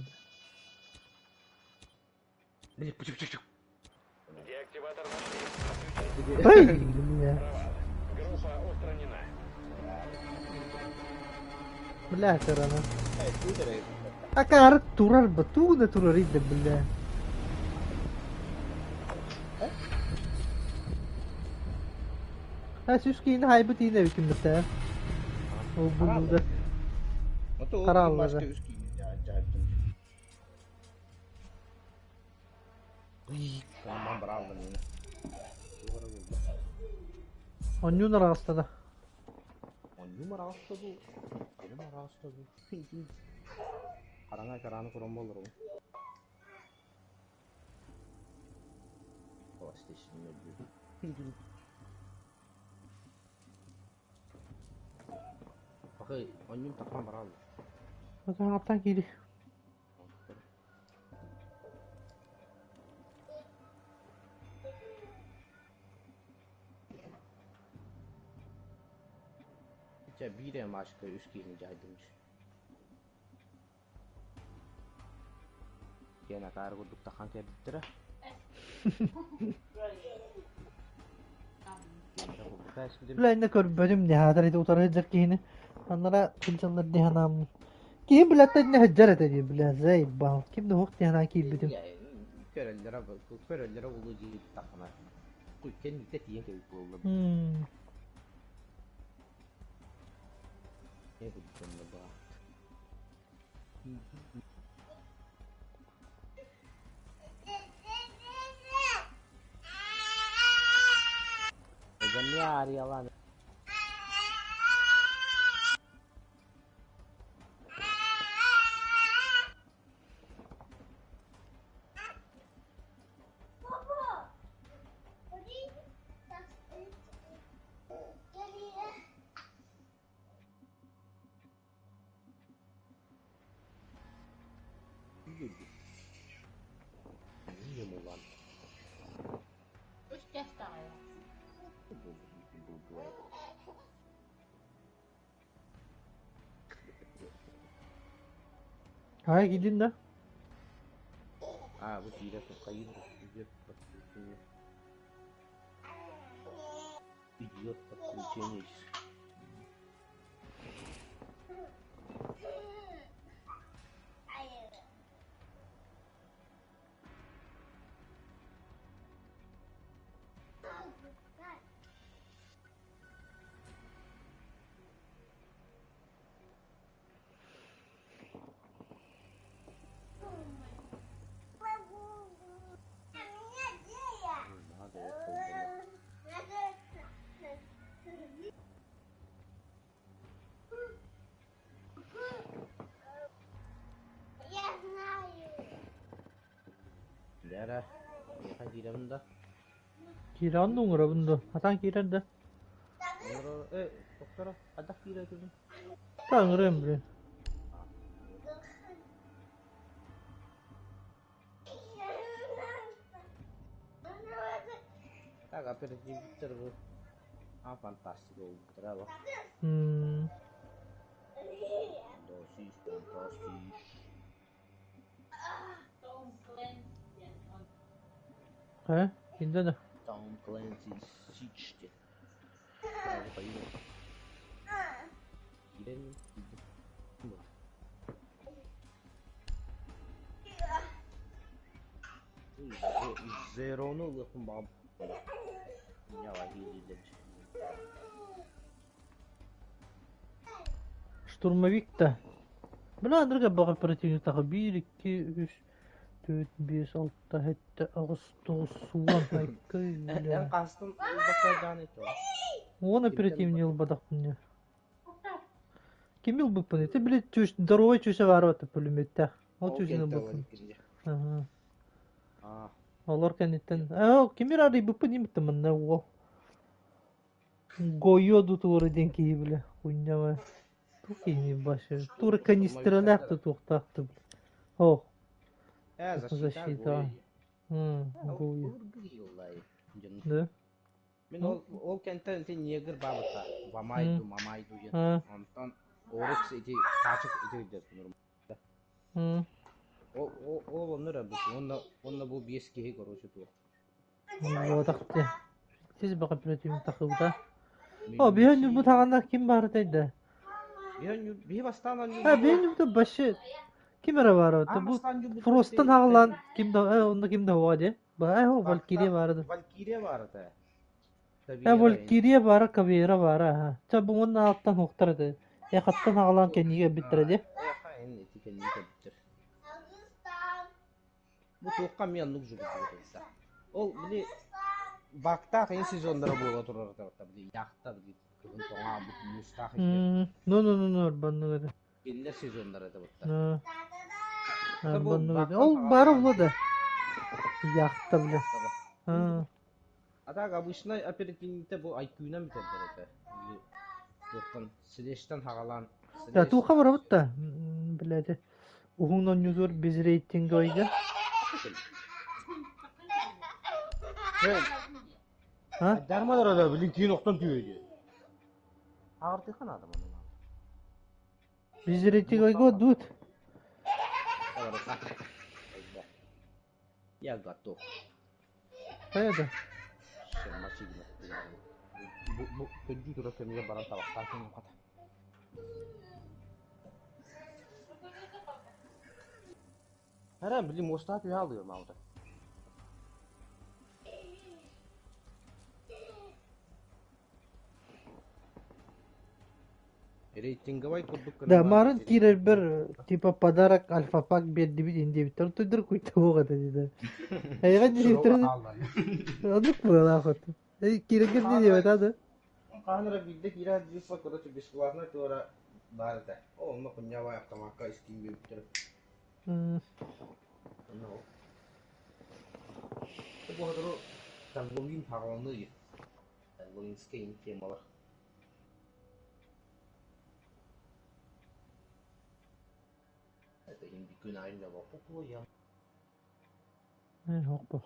Бля, пучу-пучу. Деактиватор нашли. Отключить. Ой, бля. Провал. Группа устранена. Бля, рано. Акаары турар ба, тугу да турар да, бля. А сүүс киһини хаайбыт иин эбиккин бытта. Ол буллуда. Харааллара. Онньуун араҕастана. Онньуум араҕаста дуу, иккилим араҕаста дуу. Хараҥа экраны көрөн буоллар Окей, онньуум тахсан барааллар. Отаҥаттан киири. Чэ, биир эмэ Машка үс киһини дьаһайдым Диэн акаары курдук тахан кэлбиттэрэ. Бля, иннэ көрбөтүм дии, ити утары сылдьар киһини. Аннара сылдьаллар дии санааммын. Киһим билэттэн иннэ сылдьар этэ дии, бля, заебал. Ким да уһук дии санаан киирбитим. Көрөллөрө, көрөллөрө улуу дии тахана. Кэнниттэ тиийэн кэбит буолла. Арыялаан Хайа киирдин да? А, бу киирэ хайыыр идет подключение. Идет подключение. Я знаю. Лера, миэхэ киирэбин да? Киирэн да уҥарабын да. Хатан киирэр да. Э, доктора, хайдах киирэ этибин? Таҥырыам, блин. Так, оперативниктар бу. А, фантастика браво. Досиш, фантастиш. Э, кинде да? Tom Clancy Siege. Браво, поехали. Киирэн, киирэн. Zero'nu ылыахпын баҕа Штурмовик да. Бля, андырга баҕа оперативниктаха 1, 2, 3, Түөрт, биэс, алта, сэттэ, аҕыс, тоҕус, уон, айкай, Эн бля. хаһыстан ылбакка ito? Уон Кимтэн оперативный ылбакка? ылбатахпын дии. Кими ылбыппын? Ити били чүс, здоровай чүсэ баар бата пулеметтээх. Ол Ол чүсүн кэнтэ ылбыппын. ылан Аһа. Аа. Олор кэнниттэн ээ кими эрэ арыйбыппын имиттэн манна уол. Гойо дутуора диэн киһи бile хуйня Туох киһини башы? Туора канистралаах да туохтаах да Ох, Э, защита защита. Гоя. Гоя. Да? Мин ол ол кэнтэн ити негр баабыта. Вамайду, мамайду диэн. Онтон орукс ити хаачык ити өйдөспүн. Ол ол ол онно эрэ бу. Онно онно бу биэс киһи короче туох. Буотах дии. Сис баҕа пилотуум тахыбыта. О, биһи ньурбут хаҕана ким баарытай да? Биһи бастаан А, биһи ньурбута башы ким эрэ баара бу Фростан хаҕалаан ким да онно ким да хуа дии. Баа хо Валькирия баара да. Валькирия баарыта. Э, Валькирия баара, Кавера баара, аха. Ча бу уонна алтан хуохтар этэ. Эхаттан хаҕалаан кэннигэ эбиттэрэ дии. Эха эн ити кэннигэ эбиттэр. Бу туохха эмиэ оннук дьулурбут Ол били бактаах ин сезоннара буола турар били яхта били кыһын тоҥообут муустаах Ну ну ну ну арбаннык этэ. Кинилэр сезоннара это вот. Арбаннык этэ. Ол баара буолуо да. Яхта бile. А так обычно оперативникте бу IQ-нан бүтэрдэр этэ. Туохтан слештан хагалаан. Да туохха барабыт да блядь Уһун оонньуутугар без рейтинговайга А? Дармалар билин киин охтон түөдү. Агыртыха надо маны. Без рейтинговайга дуут. Я готов. Хайа да? Бу бу көрдүү турар кэмигэр баран табахтаан кэлин хата. Эрэ били муостаах түһэ алыа маалта. Рейтинговай курдук Да, марын киирэрбэр типа подарок альфа-пак биэрдибит ин диэбиттэр. Туйдур куйта буох этэ диде. Эйиэхэ диэбиттэр оннук быалаах от. Киирэргэр диэбэтэ да. Хаһан эрэ биирдэ киирэ сылдьыспа короче бесплатно туора баар этэ. Ол онно хунньабай автомакка истиин биэрбиттэрэ. Онно ол. Бу сотору Хэллоуин хаҕаланыа Хэллоуинскай темалар. Это күн аайы ньолоппу Хоппо.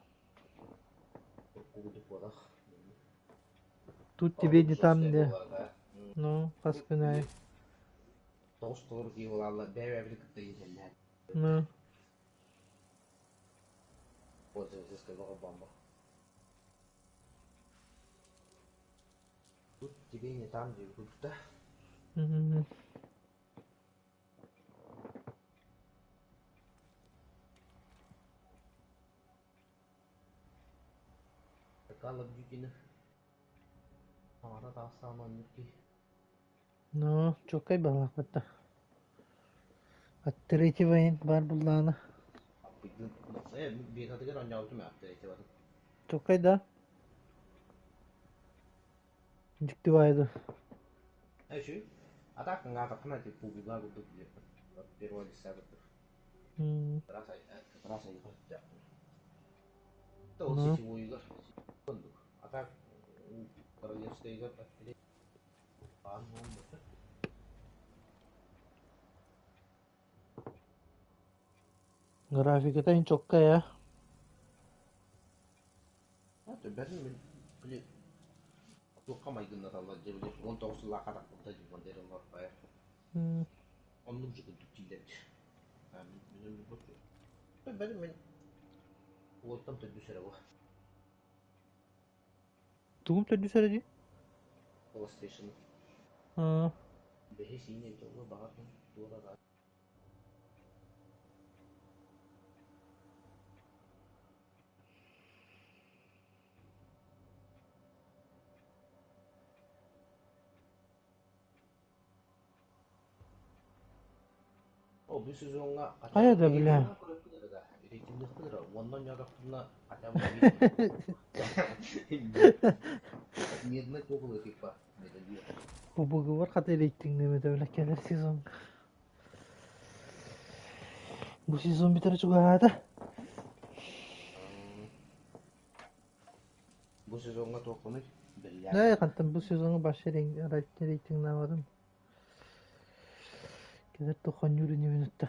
Тут тебе не там где. Ну, хас күн аайы. Тоҕус толору киһи буолаллар, бэйэ-бэйэбитин кытта иитэллээн. Ну. Тут тебе не там, где куда. Call of Duty Аҥара таастаан оннук киһи. Ну, чуолкай баҕалаахпыт да. От третьего иһин баар буллаҕына. Бетатыгар оонньообутум ээ третьего Чуолкай да? Дьикти баайы да. Үчүгэй. А так ҥаатаххына ити пугуга курдук первого лица курдук. Раз айыха Ол сетевойугар оннук. А так королевскайыгар баан буолбута. Графиката иһин чуолкай ээ. Бэрин мин били туохха майгыннаталлар дьэ били 19 сыллаахха тахпыта дьылбан дэрэллэр бая. Оннук же курдук дииллэр. Бэрин мин уолтан төрдүс эрэ бу. Тугум төрдүс эрэ дии? PlayStation. Бэһис иин дьолго баҕар туора Ол бу сезоҥҥа Хайа да бля. Рейтиннэхпит эрэ, уонна оонньоотохпуна хотя бы мирный туох типа медальон. Бу хата рейтиҥнэмэтэ бile кэлэр сезон. Бу сезон бүтэрэ чугаһаата. Бу сезоҥҥа туоххунуй? Ээ, хантан бу сезоҥҥа вообще рейтиҥнаабатым. Кэлэр тохонньуур инибин ытта.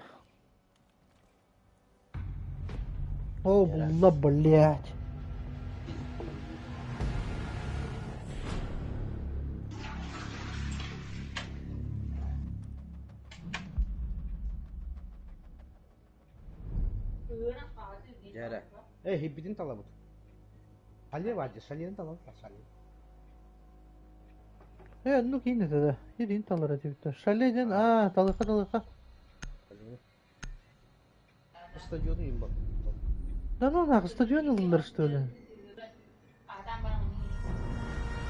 О, булла, блядь. Дьэ Э, хиббитин талабыт. Шале бар шалени талабыт, шале. Э, ну киин это да. Ирин талар этибиттэр. Шале диэн, аа, талыха талыха. Стадиону им бар. Да ну нахуй, стадион ыллылар что ли?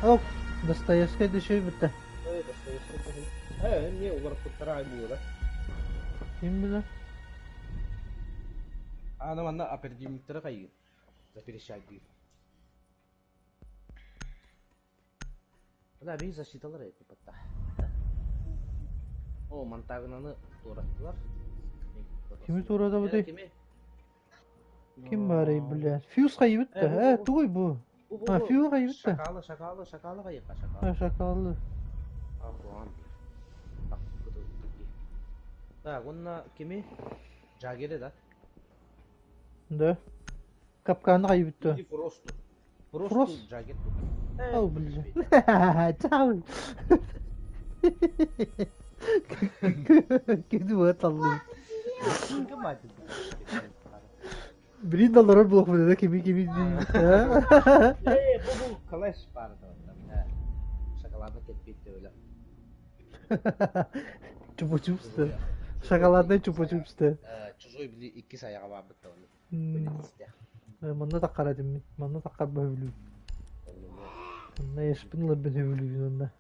Оп, Достоевскай дөшөй бүтэ. Э, Достоевскай Э, не уларыппыттара ай буолар. Ким билэр? Аны манна оперативниктары хайыыр. Заперещать диир. Да, биир защиталар эппитта. О, монтагынаны туораттылар. Кими туоратабытый? Кими? Ким баарый, блядь? Фьюз хайыбыт да? Э, тугуй бу? А, фьюз хайыбыт да? Шакалы, шакалы, шакалы хайыка, шакалы. А, шакалы. Ахуан. Так, онна кими? Джаггери да? Да. Капканы хайыбыт да? Или Фросту. Фрост? Фросту Джаггер. О, блядь. Чао. Кини таллы. Блин, доллар блок да кими кими. Э, бу клэш барды. Шоколадный кеппит öyle. Чупа-чупс. Шоколадный чупа-чупс. Чужой били икки саяга барбыт да оны. Манна таккара диммин. Манна таккар бөһүлүү. Манна ешпин лыр бөһүлүү онна.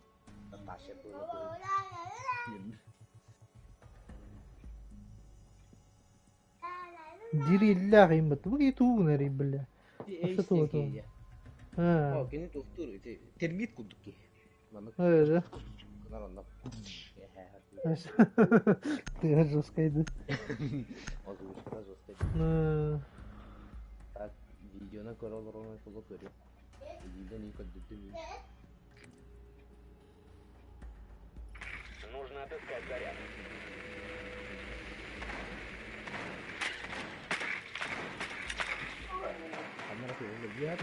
Дири иллээх иммит. Бу ки туугун эрий биллэ. Аса туу. О, Аа. кини туохтуур термит курдук ки. Маннык Öyle. гынар онно. Ты жестко иди. Озвучка жестко. Так, видеоны көрө олорон тугу көрү. Видеоны көрдүрдүм. Нужно отыскать заряд. Камера көрүллэ.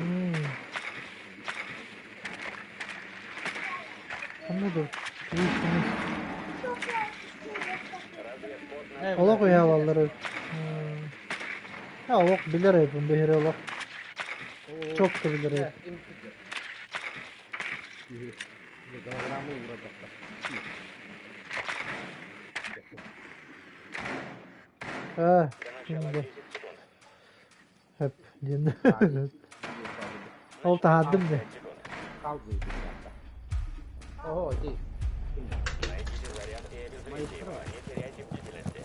Anladım. Олох уйаалаллар. Ha олох билэр эбин бэһири олох. Çok da билэр эбин. Голограммы уурдахта. Ha, До начала şimdi 10 секунд. hep диэн. Ол таһаардым де. 5 секунд. Kaldı Ого, иди. Найдите заряд и обезвредите его. Не теряйте бдительности.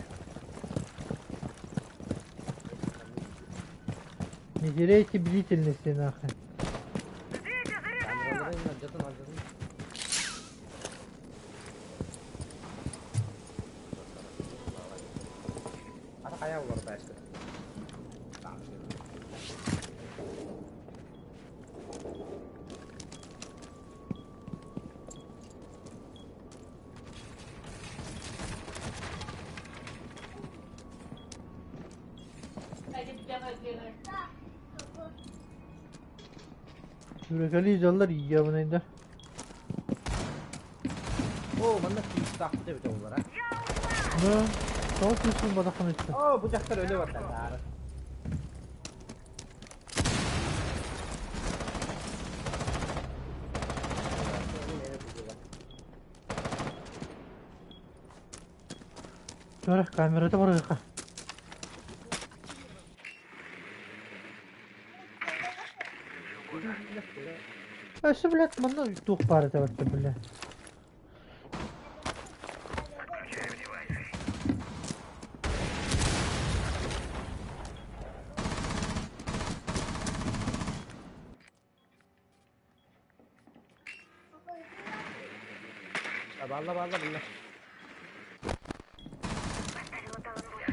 Не теряйте бдительности нахрен. Ждите, заряжаю! Камераларын алдьатын алдьатын. Ата хайа олар бәсті. Сүрөкөлүү жаллар ийябынайда. О, манна фьюз деп олар, а. Да. Тоҕус үс бадахын итти. О, бу жактар өлө баттар. Көрө камерата барыга. Өссө блядь, манна туох баар этэ барта бля. Подключаем девайсы. Баалла баалла булла. Поставила талон бус.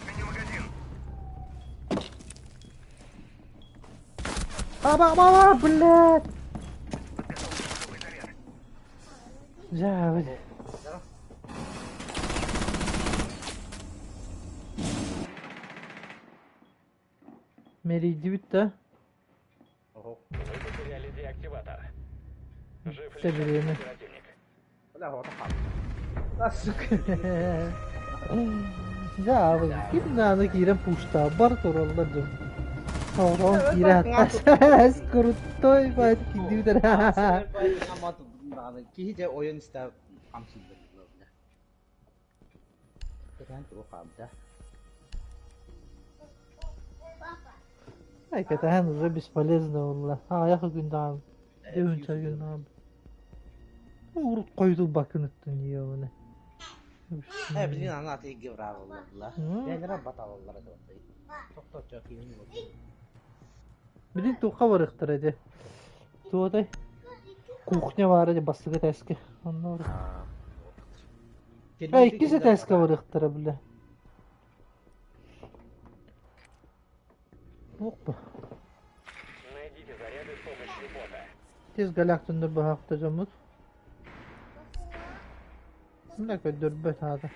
Сменю магазин. Аба, блядь! Подготовлю новый заряд. Дьэ, Мэрийдибит да? Оһох. Вы потеряли деактиватор. Жив Тэ лишь бириэмэ. один оперативник. Бля, оҕото хаалла. А, сука. Дьэ, ким даҕаны киирэн пуштаабар тураллар дьон. Соҕотоҕун киирэ сатаас крутой баайт киирдибит эрэ. Киһи дьэ ойон истэ хамсыыллар бля. Кэтээн тугу хаамта. Ай, кэтэһэн уже бесполезно буолла. Аҕыйах күн даҕаны, үһүнчэ күн даҕаны. Урут хойутулбаккыныттан диэбинэ. Э, билин аны атыйга быраабыллар. Бэйэлэрэ баталаллара дыбаттай. Тохточчо киһини Билин туохха барыахтара ди. Туотай кухня баара ди бастакы этээскэ. Онно бар. Э, иккис этээскэ барыахтара бile. Опа. Найдите заряды с помощью бота. Тез галяктыннар быһаахта дьоммут. Мына көрдөрбөт аата.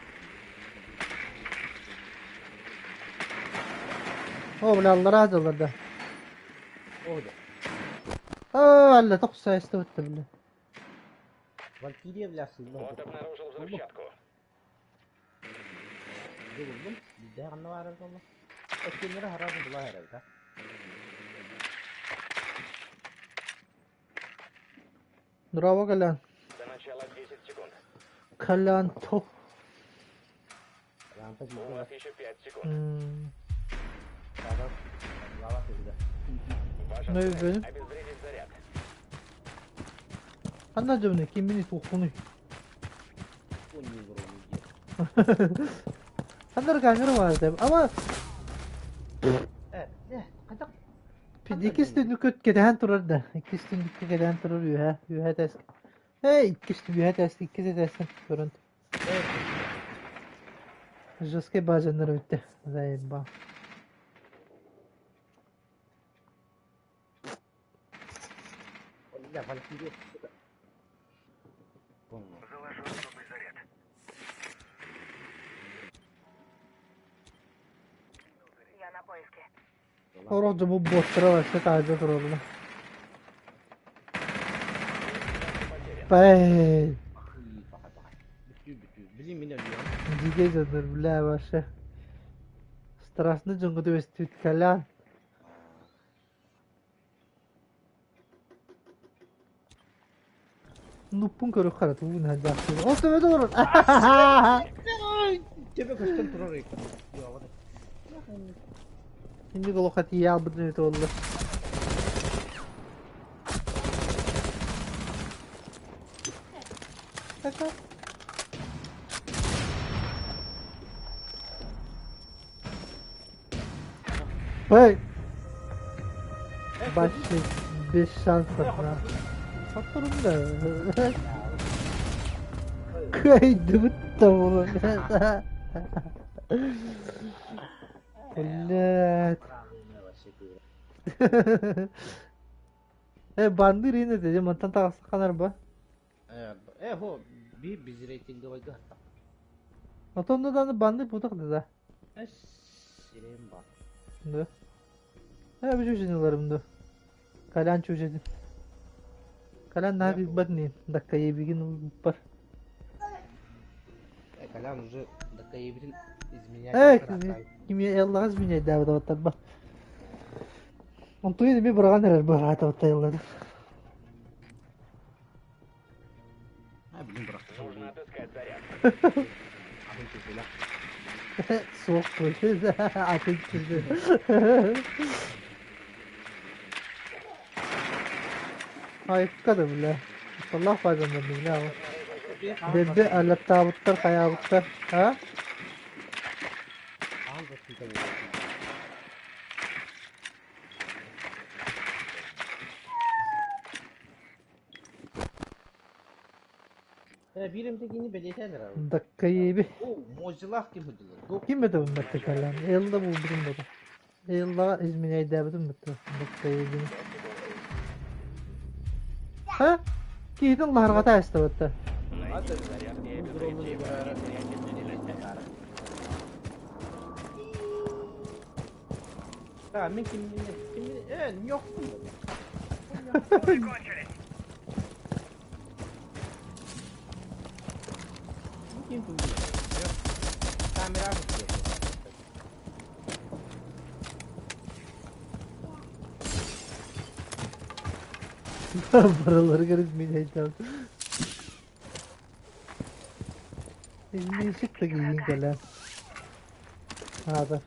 О, бля, аллараа дьаллар да. О, да. Аа, алла тохсо эстибиттэр бile. Валькирия, бля, сылла. Бот обнаружил взрывчатку. Булдум. Биирдэ ханна баар буолла. Өттүннэрэ хараабын була эрэ да. Браво, Колян. До начала 10 секунд. Колян топ. Лампа У биирдэ вас еще 5 секунд. Саба. Лава түһүдэ. Ваша Ну и цель benim. обезвредить заряд. Ханна дьомно киммини туоххунуй? Онньуу буруону диэн. Ханна камера баар этэ. Ама Э, э, хайдах иккис түннүккэ кэтэһэн турар да. Иккис түннүккэ кэтэһэн турар үөһэ, үөһэ этээскэ. Эй, иккис үөһэ этээскэ, иккис этээстэн көрөн. Жесткий базаннар бүттэ. Заебал. Бля, Валькирия, сука. Помню. Заложу особый заряд. Я на поиске. Сорох дьон боттара вообще таһырдьа тураллар. Бэй, Баха, баха. Бүтүү, бүтүү. Билин мин өлүөм. дьиикэй дьоннор, бля, вообще. Страшно дьоҥҥо түбэспит Колян. Нуппун көрөх хара тугун хаджаахтыыр. Ол төбөтө олорор. Төбө көстөн турар Инник олоххо тиийэ хаалбытын эбитэ буолла. Така. Ой! Вообще без шансов на. Соторум да. Кыайдыбыт да буолан. Блядь. Э, бандыр ин этэ, дьэ мантан таҕыстахханар ба. Э, хо, би биз рейтинговайга Отон да банды путах да. Сирем бар. Да. Э, бу чүжүнүларым да. Калян чүжедин. Калян наһаа кыйбат нин. Даккайыбигин бар. Э, Колян уже даккайыбитин изменять. Э, кими эллаҕас минэйдээбит абаттарба. Онтуйун эми быраҕан эрэр быраата баттайыллады. А, блин, бырахта. Нужно отыскать заряд. Атын чүжүлэ. Суох атын чүжү. Айыкка да бля. Аллах файдандар бля. Дэлби алаттаабыттар хайаабыттар. А? Аан да Биир эмитэ киини бэлиэтээн эрэр. Даккайыби. О, Мозилах ким ходилар. Ким это бу кэлэн? Элла булбутум бу. Элла изменяйдээбитим бу. Даккайыбини. Ха? Киһитин лаһарҕата эстебетте. Найдите заряд и обезвредьте его. Не теряйте бдительности. Да, мин кимнини кимнини ньохпун. Кончились. Ким тугу? Камера Барыларыгар изменяйдаабыт. Изменщик да киһиин кэлэн. Аата.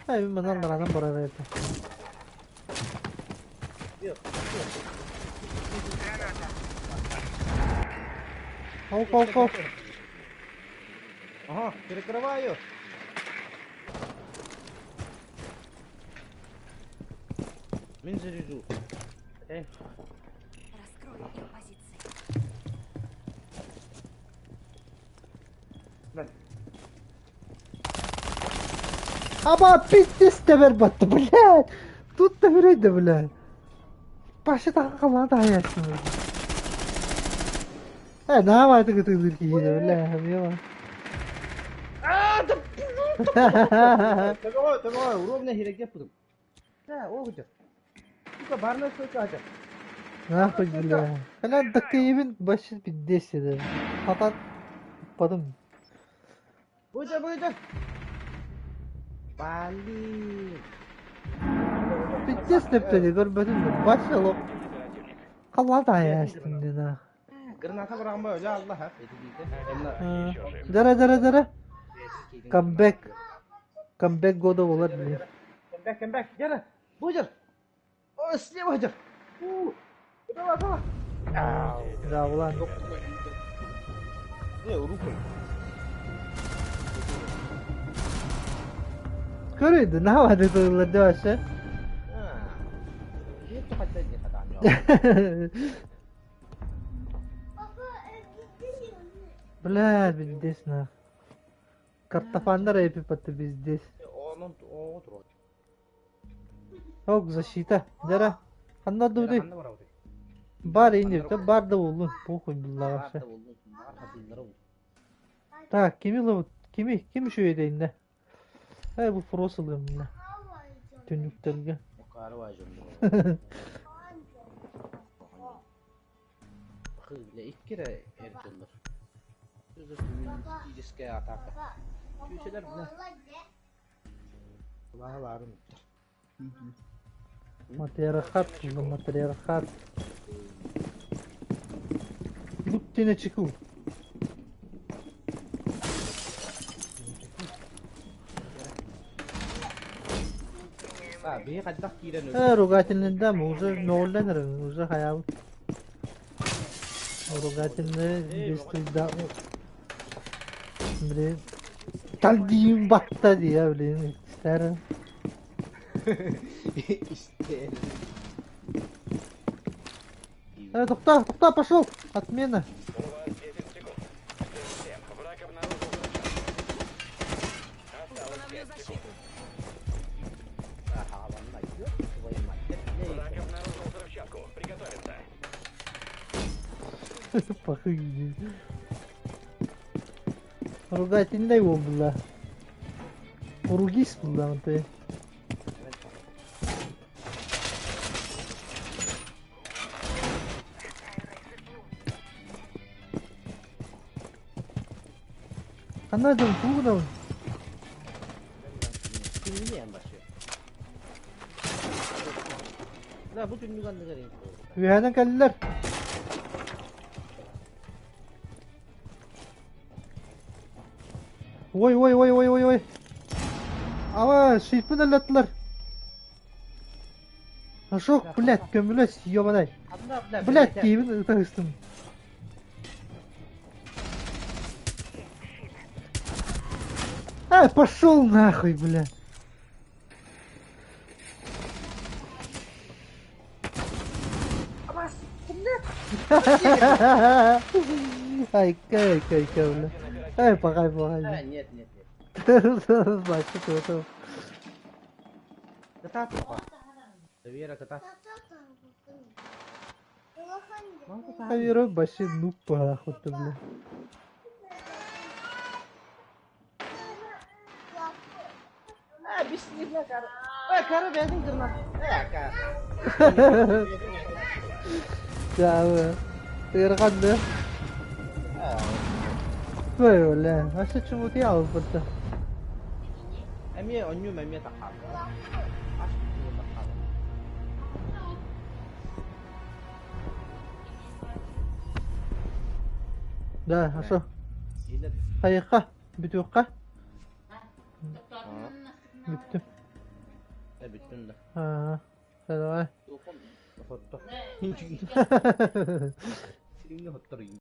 Ай, мин манан баранан барар этэ. Оп, оп, оп. Ага, перекрываю. Мин заряжу. Раскрою их позиции. Да. Аба, пиздец тэбэр батты, блядь. Тут да да, блядь. Паша тахалана тахаясың. Э, давай ты ты киһи, бля, мила. А, да Такой, такой, ровно херекке пудум. Да, о, где. Сука, барная стойка, ача. Нахуй, бля. Бля, даккайыбын башы пиздец edi. Хатан туппадым. Буйда, буйда. Блин. Пиздец тэптedi, көрбөтүм. Башы лоп. Противник. Халла тахаястым дина. Граната быраган öyle Allah ha. Еще жив. Дара, дара, дара. Камбэк. Камбэк года болар, бля. Come back, come back. Gel. Буйдер. О, слева идет. Давай, давай. Да, улан. Не, рукой. Көрөйдү, навады тыллар башы. Нет, хотя не хотя. Бля, пиздец нах. Картофандар эпи патты пиздец. Onun o otur. Ок, защита. Дара. Ханна дуды. Бар инде, бар да болду. Похуй билла вообще. Так, кими ловут? Кими? Ким үшөйдө инде? Ай, бу фросылым мына. Түнүктөргө. Икки эрэ эр дьоннор. Атака. Чүүсэлэр бile. Лааларын. Матриархат, бу матриархат. Будьте начеку. А, бии хайдах киирэн Ругательный да, мы уже нолленер, уже хаял. Ругательный без да. Блин. Талдиим батта дия, блин. Старый. Истер. Тохта, тохта, пошел! Отмена. У вас 10 секунд. 7. Враг обнаружил взрывчатку. Осталось 5 секунд. Враг обнаружил взрывчатку. Приготовиться. Похуй. Ругательный ол была. Ругись была, ты. Ханна дым, тугу Күнүнү башы. Да, бу түннүк анныгар Үһәнен кэллэр. Ой, ой, ой, ой, ой, ой. Ава, шипін өлеттілер. Шок, блядь, көмілес, ёбадай. Блядь, кейбін ытырыстым. Ай, пошел нахуй, блядь. Айка, айка, айка, бля. Ай, пахай, пахай. Э, нет, нет, нет. Бачка, то. Кытаат Вера, кытаат. Вера вообще нуб охота, бля. Э, бисмилlah кара. Э, кара бэйэтин кырна. Э, кара. Да, Тырган да. Ой, бля, а что чему ты албыта? Эмиэ онньум эмиэ таххаал. Ас таххаал. Да, а что? Хайыха, бүтүөххэ. Бүттүм. Э, бүттүм да. Аа, давай. Хотто. Сиҥҥэ хоттор.